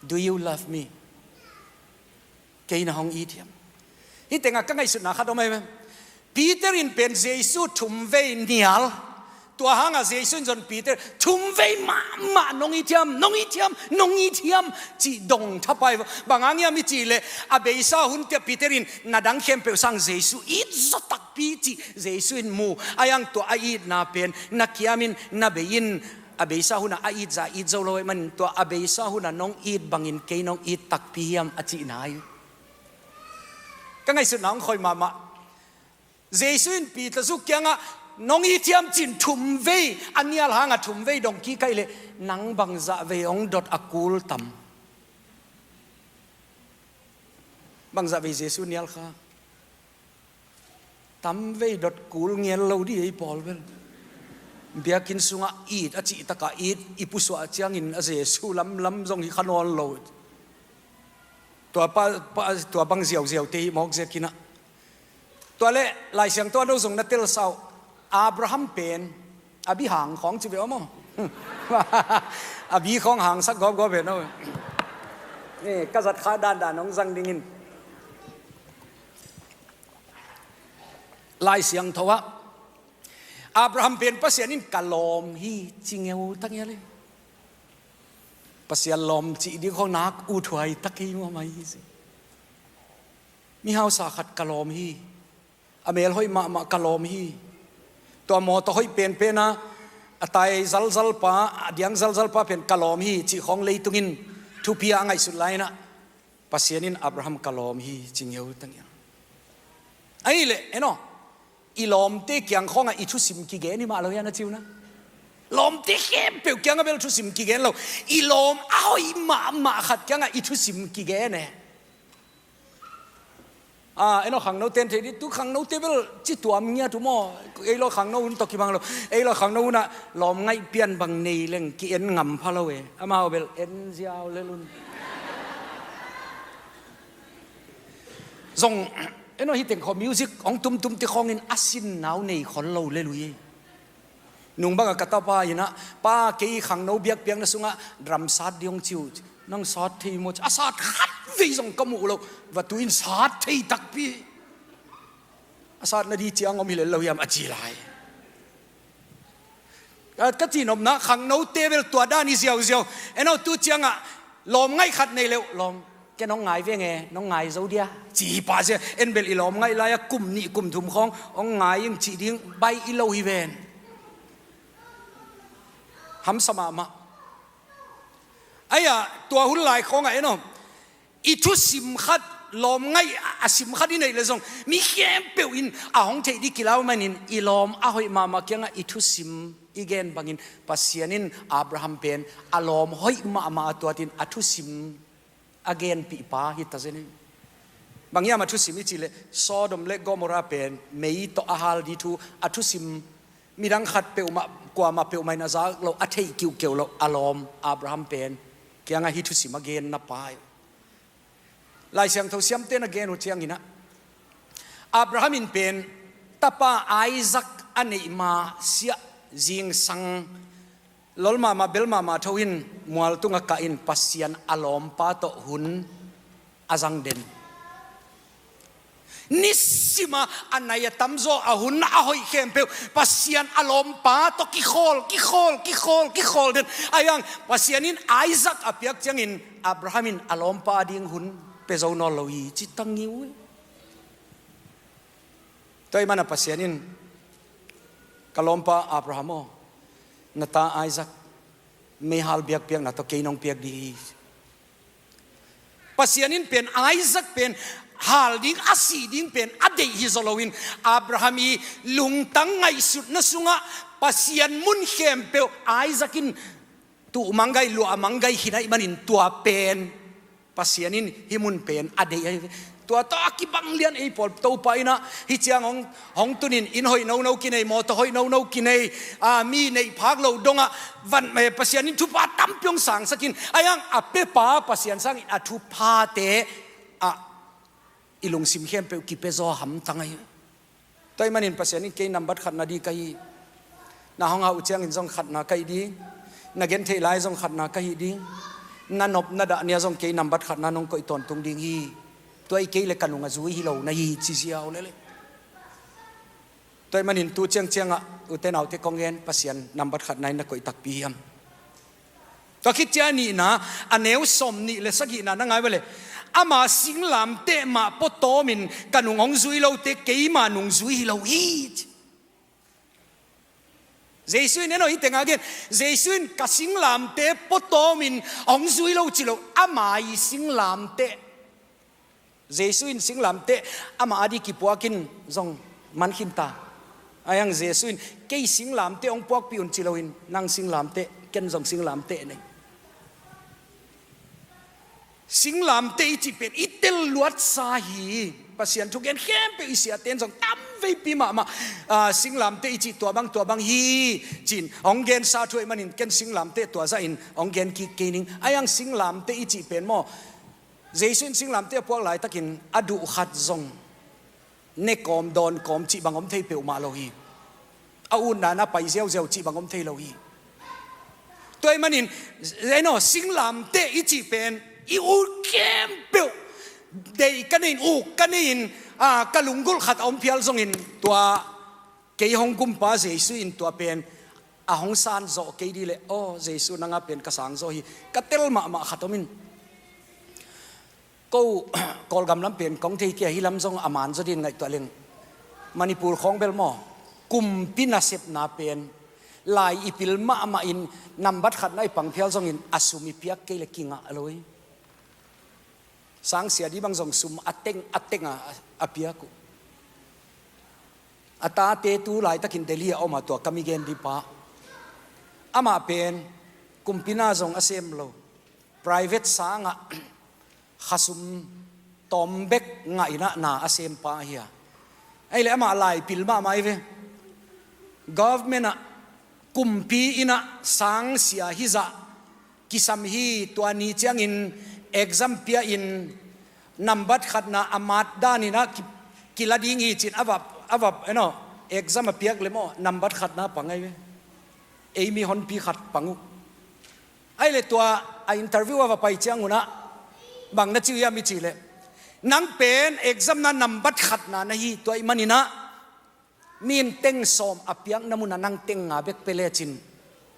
Do you love me? Kei na hong it hiam? Hih tengah ka ngaihsutna khat om ahi ve. Peter in pen Jesu thum vei nial. Tua hangah Jesu in zong Peter thum vei mahmah nong it hiam, nong it hiam, nong it hiam cih dong thapai. Bang hang hiam i cih leh a beisa hun ciah Peter in na dang khempeuh sang Jesu it zaw takpi cih Jesu in mu. Ahi hang tua a itna pen na kiam in, na bei in, a beisa hunah a it zah it zo lo ahih manin tua a beisa hunah nong it bangin kei nong it takpi hiam a cihna hi. Ka ngaihsutna hong khoi mahmah. Jesu in Peter zuh kiangah nong it hiam ci-in thum vei a nial hangah thum vei dong kik ahih leh nang bangzah vei hong dot a kul tam? Bangzah vei Jesu nial kha? Tam vei dot kul ngial lo dih ei pawl bel. Biakinn sungah it a cih takah it i pusuah ciangin a Jesu lamlam zong hi kha nawn lo. Tua pa, pa, tua bang ziauziaute hi mawk ziakin ah. Tua leh Lai Siangtho ah no zong na telsa uh. Abraham pen a bi hang khawng ci ve aw maw? A bi khawng hangsak gawpgawp ve no. Eh, ka zat kha dandan hong zang dingin. Lai Siangtho ah Abraham pen Pasian in ka lawm hi ci ngeu ta ngial hi. Pasian lawm cih ding khawng nak uthuai tak hi mahmah hi ci. Mihausa khat ka lawm hi. A mel hoih mahmah ka lawm hi. Tua mawtaw hoih penpen a, a tai zalzal pa, a diang zalzal pa pen ka lawm hi cih khawng leitung in thupi a ngaihsut lai-in ah Pasian in Abraham ka lawm hi ci ngeu ta ngial. Ahih leh, en aw, i lawmte kiang khawngah i thusim kigen hi mah lo hiam na ci uh na. Lawmte khempeuh kiangah bel thusim kigen lo. I lawm a hoih mahmah khat kiangah i thusim kigen e. Ah, en aw, khangno ten thei dih, tu khangnote bel ci tuam ngiat uh maw. Ei law khangno hun tawh kibang lo. Ei law khangno hunah lawm ngaih pian bang nei leng ki-en ngam pha lo e. Amau bel en ziau lel un. Zong, en aw, hih teng khawng music hong tumtum te khawngin a sin nau nei khol lo lel uh hi. Nung bangah ka tapa in ah, pa, kei khangno biakpiakna sungah drum sat ding hong ci uh. Nang sat thei maw? A sat khat vei zong ka muh lo. Va tu in sat thei takpi. A sat na di ciang om hi lel lo hiam a ci lai. Ka, ka ci nopna khangnote bel tua dan hi ziauziau. En aw, tu ciangah lawm ngaih khat nei leuh, lawm, ken hong ngai veng e, nong ngai zo dia, ci hi pah zia. En bel i lawm ngaih lai-a kum nih kum thum khawng hong ngai ing cih ding baih i lo hi ven. Hamsa mahmah. Aiah, tua hun lai khawngah en aw, i thusim khat, lawm ngaih a sim khat i neih leh zong mi khempeuh in a hong theih ding kilau manin i lawm a hoih mahmah kiangah i thusim i gen bangin Pasian in Abraham pen a lawm hoih mahmah a tuatin a thusim a genpih pa hi ta zen hi. Bang hiam a thusim i cih leh Sodom le Gomorrah pen mei tawh a hal ding thu a thusim, midang khat peuhmah, kuamah peuhmah in a zak loh, a theih kiuhkeuh loh a lawm Abraham pen kiangah hih thusim a genna pa hi. Lai Siangtho siamte na gen uh cianginah Abraham in pen tapa Isaac a neih ma siah zingsang lol mahmah, bel mahmah tho in mual tungah kah in Pasian a lawmpa tawh hun a zang den. Nisima a nai a tamzaw, a hun a hoih khempeuh Pasian a lawmpa tawh kikhawl, kikhawl, kikhawl, kikhawl den. Aiang Pasian in Isaac a piak ciangin Abraham in a lawmpa ding hun pia zo nawn lo hi ci tangiu hi. Tua ih mana Pasian in, ka lawmpa Abraham aw, na ta Isaac meihal biakpiakna tawh kei nong piak ding hi. Pasian in pen Isaac pen hal ding, a sih ding pen a deih hi zaw loin Abraham i lungtang ngaihsutna sungah Pasian mun khempeuh Isaac in tuh manggai, luah manggai hi naih manin tua pen Pasian in hih mun pen a deih ahi ve. Tua tawh a kibang lian ei pawl Topa innah hih ciang hong, hong tunin inn hoih nono kinei, mawtaw hoih nono kinei, a, mi neih phak lo dongah van, eh, Pasian in thupha tampi hong sangsakin, aiang a pepa Pasian sangin a thuphate ah i lungsim khempeuh kipia zaw hamtang ahi ve. Tua ih manin Pasian in kei nambat khatna ding ka hi. Na hong hau uh ciangin zong khatna ka hi ding. Na gentheih lai zong khatna ka hi ding. Na nop na dah nia zong kei nambat khatna nong koih tawntung ding hi. Tua ih kei le ka nung a zui hi lo na hi ci ziau lele. Tua ih manin tu ciangciangah ute naute kong gen, Pasian nambat khatna in na koih takpi hiam? Tua khit ciang a nihna, a neu sawm nih le sagihna na ngai vele. Ama singlamteh mah pua tawmin ka nung hong zui lote keima nung zui hi lo hi. Jesu in en aw, hih tengah gen, Jesu in ka singlamteh pua tawmin hong zui lo ci lo, ama i singlamteh. Jesu in singlamteh amah a ding kipuakin zong man khin ta. Aiang Jesu in kei singlamteh hong puakpih un ci loin nang singlamteh, ken zong singlamteh nei. Singlamteh i cih pen i tel luatsa hi. Pasian thugen khempeuh i siate in zong tam veipi mahmah, ah, singlamteh i cih tua bang tua bang hi ci-in hong gensa thu ahih manin ken singlamteh tua zahin hong gen kik kei ning. Aiang singlamteh i cih pen maw, Jesu in singlamteh a puak laitakin a duh khat zong ne kawm, dawn kawm cih bang om thei peuhmah lo hi. A utna na pai ziauziau cih bang om thei lo hi. Tua ih manin, en aw, singlamteh i cih pen i ut khempeuh deih ka nei in, uk ka nei in, a, ka lunggulh khat a om phial zongin tua kei hong gumpa Jesu in tua pen a hong san zawh kei dih leh, aw Jesu, nang a pen ka sang zaw hi, ka tel mahmah khat om in. Ko Kawlgam lam pen kong thei kei a, hih lam zong a man zaw dih in ngaihtuah leng. Manipur khawng bel maw, kumpi nasepna pen lai i pil mahmah in nambat khatna i pang phial zongin a sum i piak kei le kingah lo hi. Sangsia dih bang zong sum a teng a teng a, a piak uh. A tate tu laitakin Delhi a om a, tua ka mi gen dih pa. Amah pen kumpi na zong a sem lo. Private sangah khasum tawm bek ngah inah na a sem pa ahi a. Ei le amah lai pil mahmah hi ve. Government ah kumpi inah sangsia hizah kisam hi, tua ni ciangin exam pia in nambat khatna a mat dan inah ki, kila ding hi ci-in a vap, a vap, eno, exam a piak le maw, nambat khatna pang ahi ve. Ei mi honpi khat pang uh. Ahih leh tua a interview a va pai ciangun ah bang na ci uh hiam i cih leh, nang pen exam na nambat khatna na hi, tua ahih manin ah mi in teng sawm a piakna mun ah nang teng nga bek pia lecin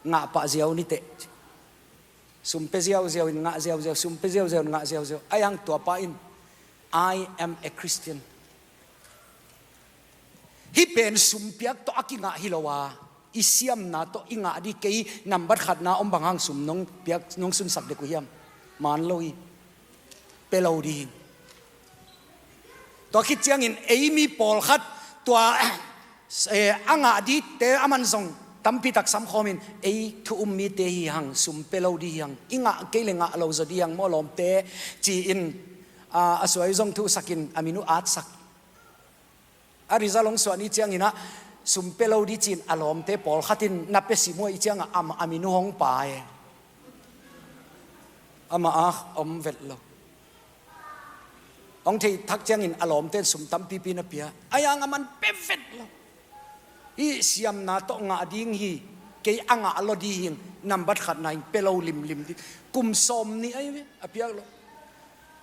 ngah pah ziau ni teh. Sum pia ziauziau in ngah ziauziau, sum pia ziauziau in ngah ziauziau. Ahih hang tua pa in, "I am a Christian." Hih pen sum piak tawh a kingah hi lo a, i siamna tawh i ngah ding, kei nambat khatna om bang hang sum nong piak, nong sunsak dek uh hiam? Man lo hi. Pia lo ding hi. Tua khit ciangin ei mi pawlkhat tua, eh, a ngah dingte a man zong tampi tak samkhawmin, "Ei thu um mite hi hang, sum pia lo ding hi hang, i ngah kei leh ngah lo zaw ding hi hang maw lawmte," ci-in, ah, a suai zong thuhsakin a min uh atsak. A result hong suah ni ciangin ah sum pia lo ding ci-in a lawmte pawlkhat in na pia sim uh ahih ciangah a, a min uh hong pai. Amah a om vet lo. Hong theih thak ciangin a lawmte in sum tampipi na pia. Ahih hang aman pia vet lo. Hih siamna tawh ngah ding hi, kei a ngah lo ding hi, nambat khatna in pia lo limlim ding. Kum sawmnih ahi ve, a piak lo.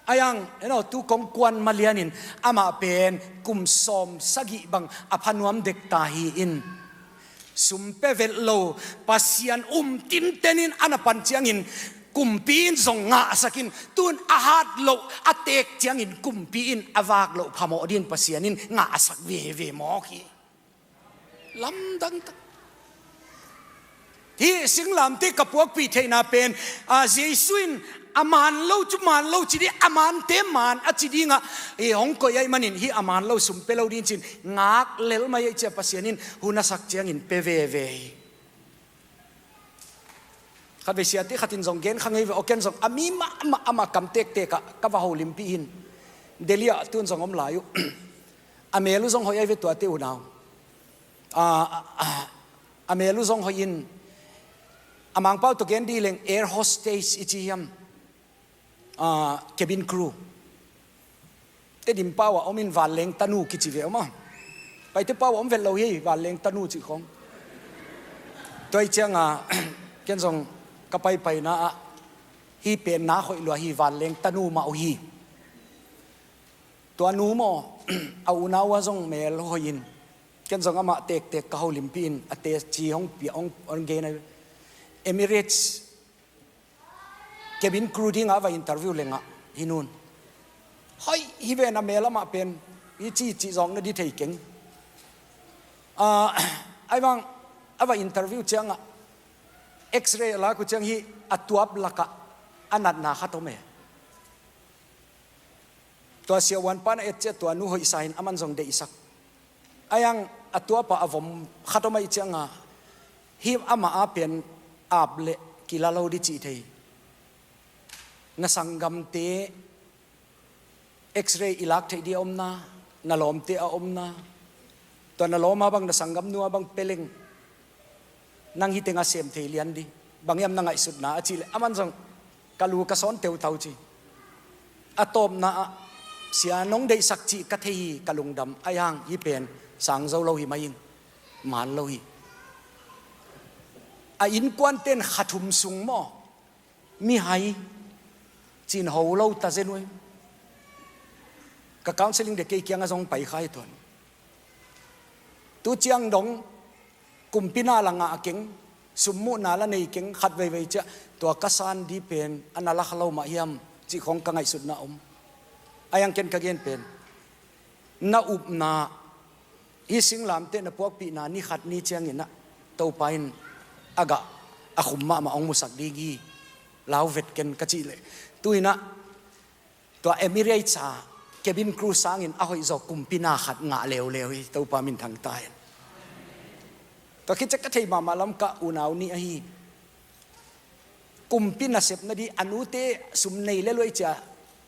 Ahih hang, you know, tu kong kuan malianin amah pen kum sawmsagih bang a pha nuam dek ta hi-in, sum pia vet lo, Pasian um tintenin a na pan ciangin kumpi in zong ngahsak in, tu-in a hat loh a teek ciangin kumpi in a vak loh phamawh dingin Pasian in ngahsak veve mawk hi. Lamdang tak. Hih singlamteh ka puakpih theihna pen, a, Jesu in a man lo cu man lo ci ding, a mante man a ci dingah, eh, hong koih ahih manin hih a man lo sum pia lo ding ci-in ngak lel mai ahih ciah Pasian in hun a sak ciangin pia veve hi. Khatvei siate khat in zong gen kha ngei ve, aw ken zong a mi mahmah amah kam tektek ah ka va holimpih hi. Delhi ah tu-in zong om lai uh. A mel uh zong hoih ahi ve tuate unau. A, a, a, a mel uh zong hoih in, a Mangpau tawh gen dih leng air hostess i ci hiam? Ah, cabin crew. Tedim pau ah om in vanleng tanu kici ve om a. Paite pau ah om vet lo hi, vanleng tanu cih khong. Tua ahih ciangah ken zong ka paipaina ah hih pen na hoih lua hi, vanleng tanu mah uh hi. Tua nu maw, a unau ah zong mel hoih in, ken zong amah tektek ka holimpih in, a teci hong pia, hong, hong gen a, Emirates cabin crew dingah a va interview lengah, hih nun, hoih hi ven, a mel amah pen, hih ci, cih zawng na ding thei keng. Ah, ahih vang, a va interview ciangah, X-ray a lak uh ciang hih a tuap lakah a natna khat om e. Tua siavuan pan a et ciah tua nu hoihsa in aman zong deihsak. Ahih hang a tuap ah a vom khat om ahih ciangah, hih amah a pen ap leh kila lo ding cih thei. Na sanggamte X-ray i lak theih ding a omna, na lawmte a omna, tua na lawm a bang, na sanggamnu a bang pia leng, nang hih tengah sem thei lian ding, bang hiam na ngaihsutna a cih leh, aman zong ka lu ka sawn teutau ci. A tawpna ah, sia nong deihsak cih ka thei hi, ka lungdam, ahih hang hih pen sang zo lo hi mai ing, man lo hi. A innkuante'n kha thum sung maw, mihai cin ho lo ta zen uh hi. Ka counseling dek kei kiangah zong pai kha hi tuan. Tu ciang dong kumpi na la ngah keng, sum muhna la nei keng, khat veivei ciah tua ka san ding pen a na la kha lo mah hiam cih khong ka ngaihsutna om. Ahih hang ken ka gen pen, na upna, hih singlamteh na puakpihna ni khat ni ciangin ah Topa in a gah a khum mahmah hong musak ding hi, lau vet ken ka cih leh, tu-in ah tua Emirates a cabin crew sangin a hoihzaw kumpi na khat ngah leuleu hi, Topa minthang ta hen. Tua khit ciah ka thei mahmah lam ka unau nih ahi. Kumpi nasep nading a nute sum nei lel uh ahih ciah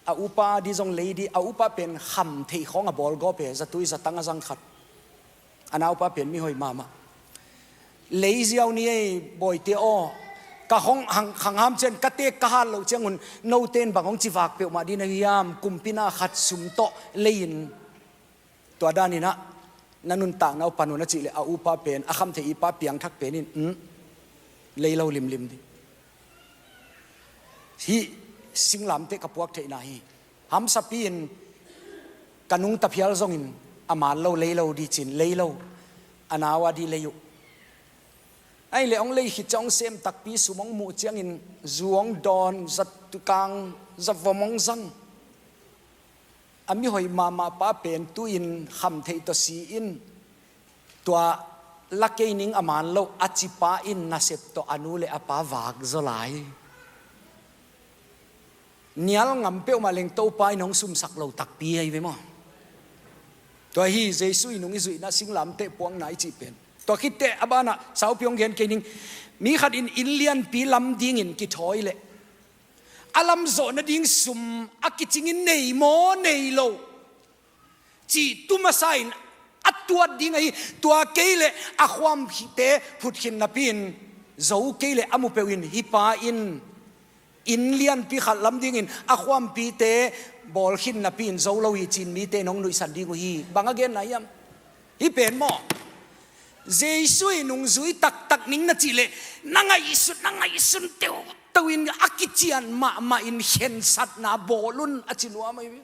a upa ding zong lei ding, a upa pen kham theih khawng a bawl gawp e, zatui zatang a zang khat. A naupa pen mihoi mahmah. Lei ziau ni ei, bawite aw, ka hong hang, khangham cian ka teek ka hat loh ciangun note'n bang hong ci vak peuhmah ding na hiam, kumpi na khat sum tawh lei-in tua danin ah na nuntakna uh pan un a cih leh, a upa pen, a khamtheih pa piangthak pen in, "Um, lei lo limlim ding." Hih singlamteh ka puak theihna hi. Hamsapi in ka nungta phial zongin a man lo, lei lo di cin, lei lo. A nau a di lei uh. Ahi leh hong lei khit ciang hong sem takpi, sum hong muh ciangin zu hong dawn, zatkang zavom hong zang. A mihoih mahmah pa pen tu-in kham theih tawh si in, tua la kei ning, a man lo a ci pa in nasep tawh a nu le a pa vak zaw lai. Nial ngam peuhmah leng Topa in hong sumsak lo takpi ahi ve maw? Tua hi Jesu i nung i zuihna, singlamteh puakna i cih pen. Tua khit teh a banah saupi hong gen kei ning. Mi khat in inn lianpi lam dingin kithawi leh a lam zawh nading sum a kicingin nei maw nei lo cih tu masa in a tuat ding ahi. Tua kei leh a khuamte phutkhin napi in zo kei leh a mu peuh in, hih pa in inn lianpi khat lam dingin a khuampite bawlkhin napi in zo lo hi ci-in mite in hong nuihsan ding uh hi. Bang a genna hiam? Hih pen maw, Jesu i nungzui taktak ning na cih leh, na ngaihsut, na ngaihsun teuhteuh in a kician mahmah in khensatna bawl un a ci nuam ahi ve.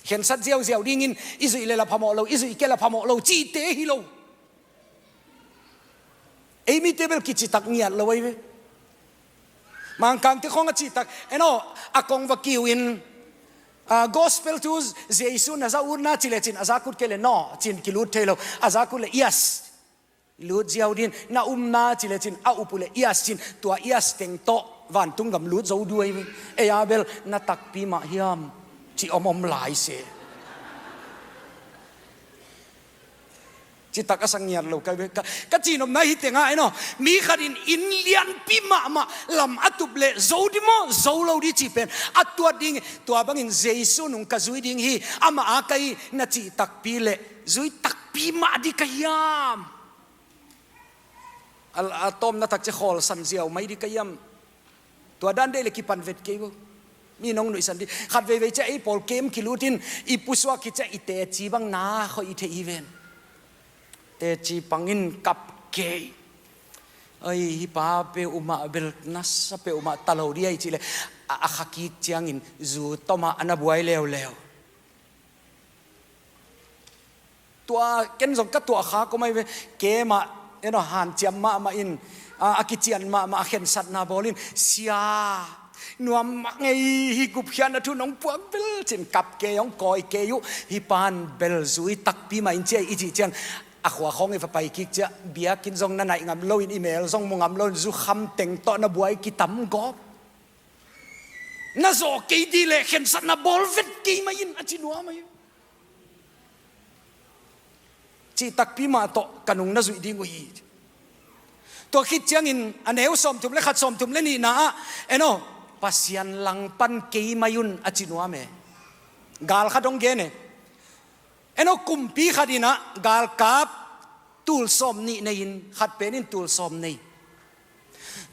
Khensat ziauziau dingin i zuih leh la phamawh lo, i zuih kei la phamawh lo cihte hi lo. Ei mite bel kicitak ngiat lo ahi ve. Mangkangte khawng a cihtak, eno, a kong va kiu in, ah, gospel thu Jesu na za ut na ci lecin, a zak ut kei leh no ci-in kilut thei lo. A zak ut leh yes, lut ziau ding, na um na ci lecin, a up uh leh yes ci-in, tua yes teng tawh vantung gam lut zo duai ve. Ei a bel na takpi mah hiam ci om om lai se. Citak a sa ngiat lo ka ve. Ka, ka cihnopna hi tengah, eno, mi khat in inn lianpi mahmah lam a tup leh zo di maw, zo lo di cih pen a tuat ding. Tua bangin Jesu nung ka zui ding hi, amah a ka hi na cih takpi leh zui takpi mah di ka hiam? A, a tawmna tak ciang khawlsan ziau mai di ka hiam? Tua dan deih leh kipan vet kei bo. Mi nong nuihsan di. Khat veivei ciang ei pawl kem kilut in i pusuak khit ciang i teci bang na khawh i theih hi ven. Teci pang in kap kei. Ai, hih pa peuhmah bel nasa peuhmah ta lo di ahi cih leh a, a kha kik ciangin zu tomah a na buai leuleu. Tua ken zong ka tuah kha ko mai ve. Kei mah, eno, hanciam mahmah in, a, a kician mahmah, a khensatna bawl in, sia, nuam mah ngei hi, gupkhiatna thu nong puak bel ci-in kap kei, hong kawi kei uh. Hih pan bel zui takpi mah in ci-a i cih ciang, a khua khawng i va pai kik ciang biakinn zong na naih ngam lo in, i mel zong mu ngam lo in, zu kham teng tawh na buai kitam gawp. Na zawh kei di leh khensatna bawl vet kei mah in a ci nuam ahi. Cih takpi mah tawh ka nung na zuih ding uh hi. Tua khit ciangin a neu sawmthum le khat, sawmthum le nihna ah, eno, Pasian langpan kei mai un a ci nuam e. Gal khat hong gen e. Eno, kumpi khat in ah galkap tul sawm nih nei in, khat pen in tul sawm nei.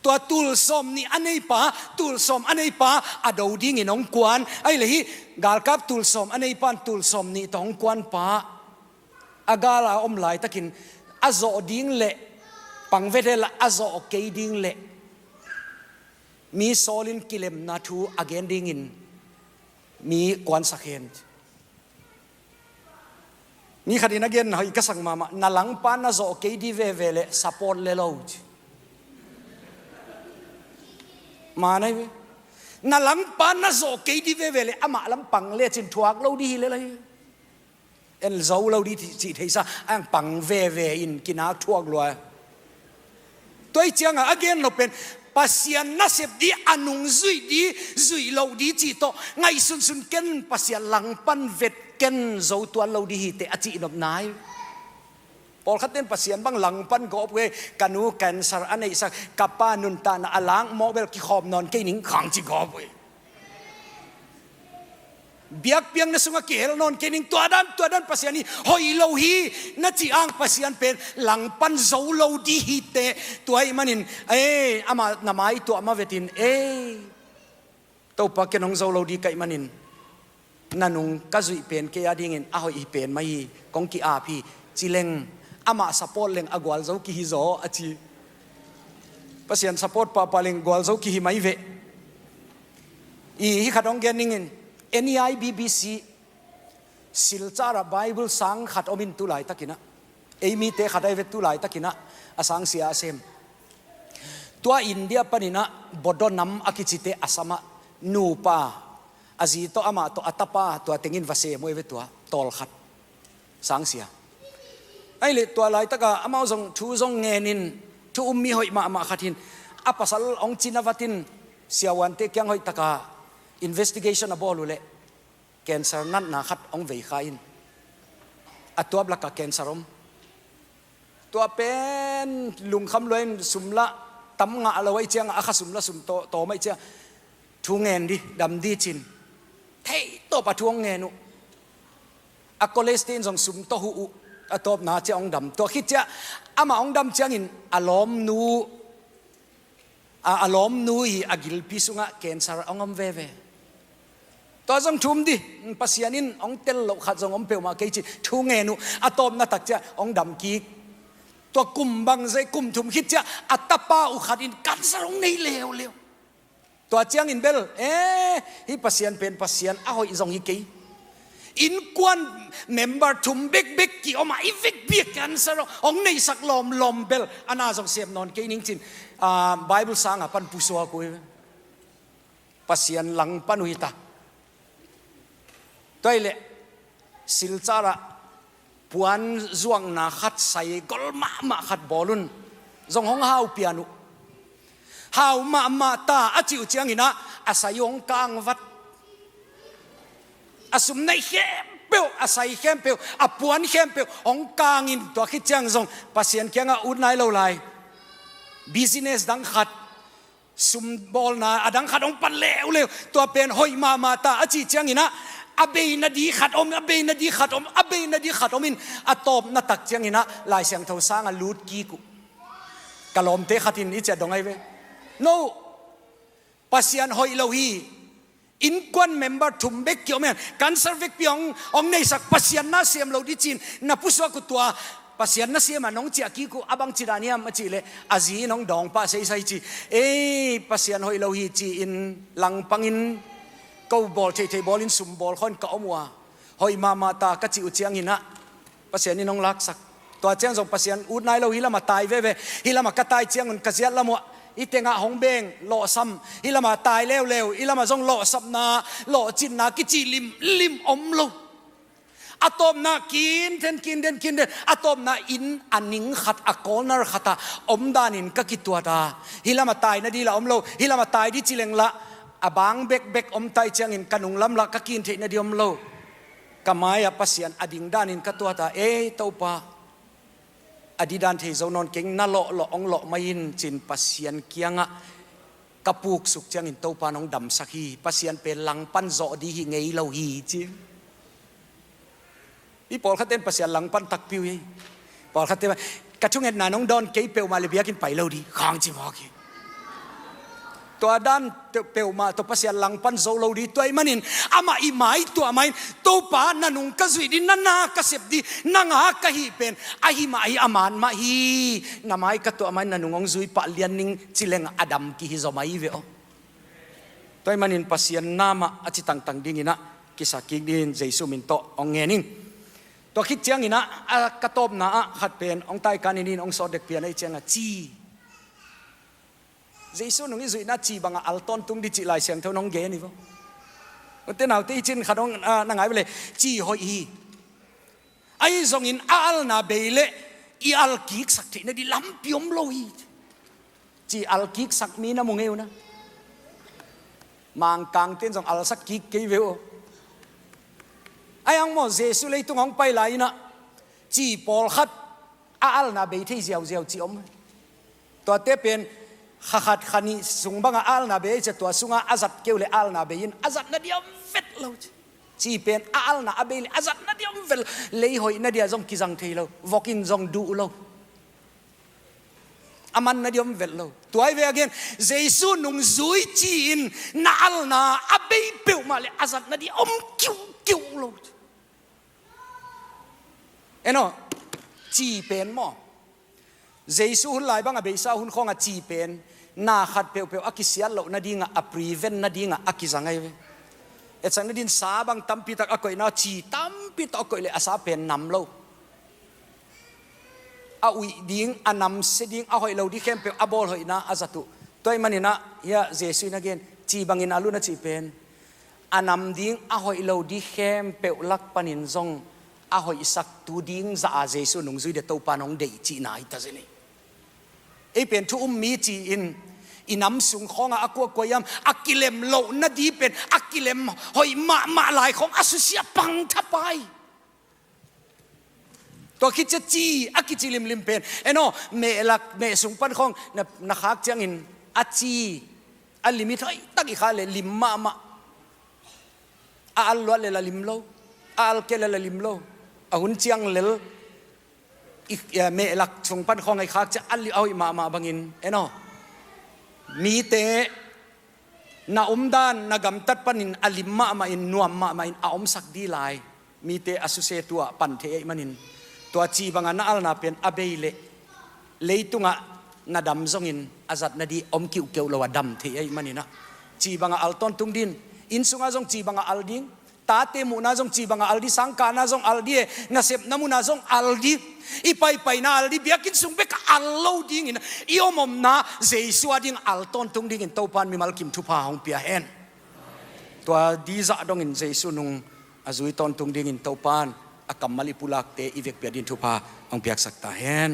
Tua tul sawm nih a neipa, tul sawm a neipa a do dingin hong kuan. Ahi leh hih galkap tul sawm a neipa in tul sawm nih tawh hong kuanpa, a gal a om laitakin a zawh ding leh, pang vet hen la, a zawh kei ding leh mi sawl in kilemna thu a gen dingin mi kuansak hen. Mi khat in a gen hoih ka sak mahmah, na langpa na zawh kei di veve leh support le lo ci. Manai ve. Na langpa na zawh kei di veve leh amah lam pang lecin thuak lo di hi le lai. En zo lo di cih theihsa, a pang veve in kinak thuak lua. Tua hi ciangah a gen lo pen, Pasian nasep di, a nung zuih di, zuih loh di cih tawh ngaihsunsun ken, Pasian langpan vet ken, zo tuan lo di hi teh a cihnopna hi. Pawlkhat ten Pasian bang langpan gawp uh e, ka nu cancer a neihsak, ka pa nuntakna a lak mawk bel kikhawm nawn kei ning khang ci gawp uh e. Biakpiakna sungah kihel nawn kei ning, tua dan, tua dan Pasian hi, hoih lo hi na cih ang Pasian pen langpan zo lo di hi teh. Tua ahih manin, eh, amah na maituah ma vetin, eh, Topa, ken hong zo lo di ka hih manin na nung ka zuih pen kei a dingin a hoih hi pen mah hi, kong ki-ap hi ci leng, amah support leng a gualzo kihi zaw a ci. Pasian support pahpah leng gualzo kihi mai veh. I hi khat hong gen ningin, N E I B B C, Silchar ah Bible sang khat om in tu laitakin ah, ei mite khat ahi ve tu laitakin ah, a sangsia a sem. Tua India panin ah Bodo nam a kicite Assam ah nupa, a zi tawh amah tawh a tapa tua tengin va sem uh ahi ve tua, tawlkhat. Sangsia. Ahih leh tua laitaka amau zong thu zong ngenin, thu um mi hoih mahmah khat hin, a pasal hong cina vatin, siavuante kiang hoihtaka investigation a bawl uh leh, cancer natna khat hong veikha in, a tuap laka cancer om. Tua pen lungkham lua in, sum lah tam ngah lo ahih ciangah, a kha sum lah sum tawh, tawm ahih ciangah, thu ngen di, dam di cin, theih tawpa thu hong ngen uh. A college te in zong sum tawh huh uh. A tawpna ciah hong dam. Tua khit ciah amah hong dam ciangin a lawmnu, a, a lawmnu hi a gilpi sungah cancer hong om veve. Tua zong thu um di, Pasian in hong tel loh khat zong om peuhmah kei cin thu ngen uh. A tawpna tak ciah hong dam kik. Tua kum bangzah kum thum khit ciah a tapa uh khat in cancer hong nei leuleu. Tua ciangin bel, eh, hih Pasian pen Pasian a hoih zong hi kei. Innkuan member thum bekbek ki-om a, i vekpi a cancer hong neihsak lawmlawm bel, a na zong sem nawn kei ning cin, ah, Bible sanga pan pusuak uh hi. Pasian langpan uh hi ta. Tua ahih leh Silchar ah puan zuakna khat, sai gol mahmah khat bawl un. Zong hong hau pian uh. Hau mahmah ta a cih uh ciangin ah, a sai uh hong kang vat. A sum neih khempeuh, a sai khempeuh, a puan khempeuh hong kangin, tua khit ciang zong Pasian kiangah ut nai lo lai. Business dang khat, sum bawlna a dang khat hong pan leuleu, tua pen hoih mahmah ta a cih ciangin ah, a beina di khat om, a beina di khat om, a beina di khat om in, a tawpna tak ciangin ah Lai Siangtho sanga lut kik uh. Ka lawmte khat in i ciah dong ahi ve. No, Pasian hoih lo hi. Innkuan member thum bek ki-om in, cancer vekpi hong, hong neihsak, Pasian na sem lo di cin, na pusuak uh tua, Pasian na sem a nong ciah kik uh, a bang ci dan hiam a cih leh, a zi in hong dawng pah seisai ci. Ei, Pasian hoih lo hi ci-in, langpangin, ko bawl theihtheih bawlin sum bawl khawng ka om uh a, hoih mahmah ta ka cih uh ciangin ah, Pasian in hong laksak. Tua ciang zong Pasian ut nai lo, hih lamah tai veve. Hih lamah ka tai ciangun ka ziat lam uh, hih tengah hong beng, lawhsam. Hih lamah tai leuleu, hih lamah zong lawhsapna, lawhcinna kici limlim om lo. A tawpna kinthen, kinthen, kinthen. A tawpna inn a ning khat, a corner khat ah om danin ka kituat a. Hih lamah taina di lah om lo. Hih lamah tai di ci leng lah, a bang bekbek om ta ahih ciangin ka nunglam lah ka kin theihna di om lo. Ka mai-ah Pasian a ding danin ka tuat a, ei Topa, a didan thei zo nawn keng, na lawhlawh hong lawh mai in cin Pasian kiangah ka puksuk ciangin Topa in hong damsak hi. Pasian pen langpan zawh di hi ngei lo hi ci. I pawlkhatte in Pasian langpan takpi uh hi. Pawlkhatte, ka thungetna nong dawn kei peuhmah leh biakinn pai lo di khang ci mawk hi. Tua dan peuhmah tawh Pasian langpan zo lo di. Tua ahih manin amah i mai tuah mah in, Topa, na nung ka zuih di, na na ka sep di, nang a ka hih pen ahi mah hi, a man mah hi. Na mai ka tuah mah in, na nung hong zui pah lian ning ci leng a dam kihi zaw mah hi ve aw. Tua ahih manin Pasian na mah a ci tangtang dingin ah kisa kik dingin Jesu min tawh hong ngen ing. Tua khit ciangin ah, a ka tawpna ah khat pen hong taikan in, hong sawt dek pian ahih ciangah ci. Jesu nung i zuihna ci bangah al tawntung di cih Lai Siangtho in hong gen hi vo. U te nau te, hih cin khat hong, ah, na ngai vele, ci hoih hi. Ahi zongin a alna bei leh i al kiksak theihna di lampi om lo hi. Ci al kiksak mi na mu ngei uh na. Mangkangte in zong alsak kik kei ve uh. Ahi hang maw, Jesu leitung hong pai lai-in ah, ci pawlkhat a alna bei thei ziauziau ci om. Tuate pen kha khat kha nih sung bangah a alna bei ahih ciang, tua sungah a zat kei uh leh a alna bei in a zatna di om vet lo ci. Ci pen a alna a bei leh a zatna di om vet lo. Lei hoihna di ah zong kizang thei lo. Vok in zong duh lo. A manna di om vet lo. Tua hi ve a gen, Jesu nungzui ci-in na alna a bei peuhmah leh a zatna di om kiuhkiuh lo. En aw, ci pen maw, Jesu hun lai bang a beisa hun khawng a ci pen, Na khat peuhpeuh a kisiat loh nadingah, a prevent nadingah a kizang ahi ve. Etsak nadin sa bang tampi tak a koihna, ci tampi tak a koih leh a sa pen nam lo. A uih ding, a namsia ding, a hoih lo ding khempeuh a bawl hoihna a zat uh. Tua ahih maninah, hiah Jesu in a gen, ci bangin al un a cih pen, a nam ding, a hoih lo ding khempeuh lak panin zong a hoihsaktu ding zah a Jesu nungzui dia Topa in hong deih cihna hi ta zen hi. Ei pen thu um mi ci-in i nam sung khawngah a kuakua hiam, a kilem loh nading pen a kilem hoih mahmah lai khawng a susia pang thapai. Tua khit ciang ci a kici limlim pen, en aw, mehlak, meh sung pan khawng na, na khak ciangin a ci, a limit hoih tak i khak leh lim mahmah. A al luat leh la lim lo, a al kei leh la lim lo. A hun ciang lel i, eh, mehlak sung pan khawng i khak ciang a li-, a hoih mahmah bangin, en aw, mite na omdan, na gamtat panin a lim mahmah in, nuam mahmah in a omsak ding lai. Mite a susia tuah pan thei ahih manin, tua ci bangah na alna pen a bei leh leitungah na dam zongin a zat nading om kiuhkeuh lo a dam thei ahih maninah, ci bangah al tawntung dingin, inn sungah zong ci bangah al ding, tate muhna zong ci bangah al ding, sangkahna zong al ding, e, nasepna munah zong al ding, i paipaina al ding, biakinn sung bekah al lo dingin i omomna Jesu a ding al tawntung dingin Topa in mimal kim thupha hong pia hen. Tua ding zah dongin Jesu nung a zui tawntung dingin Topa in a kammal i pulakte i vekpi a ding thupha hong piaksak ta hen.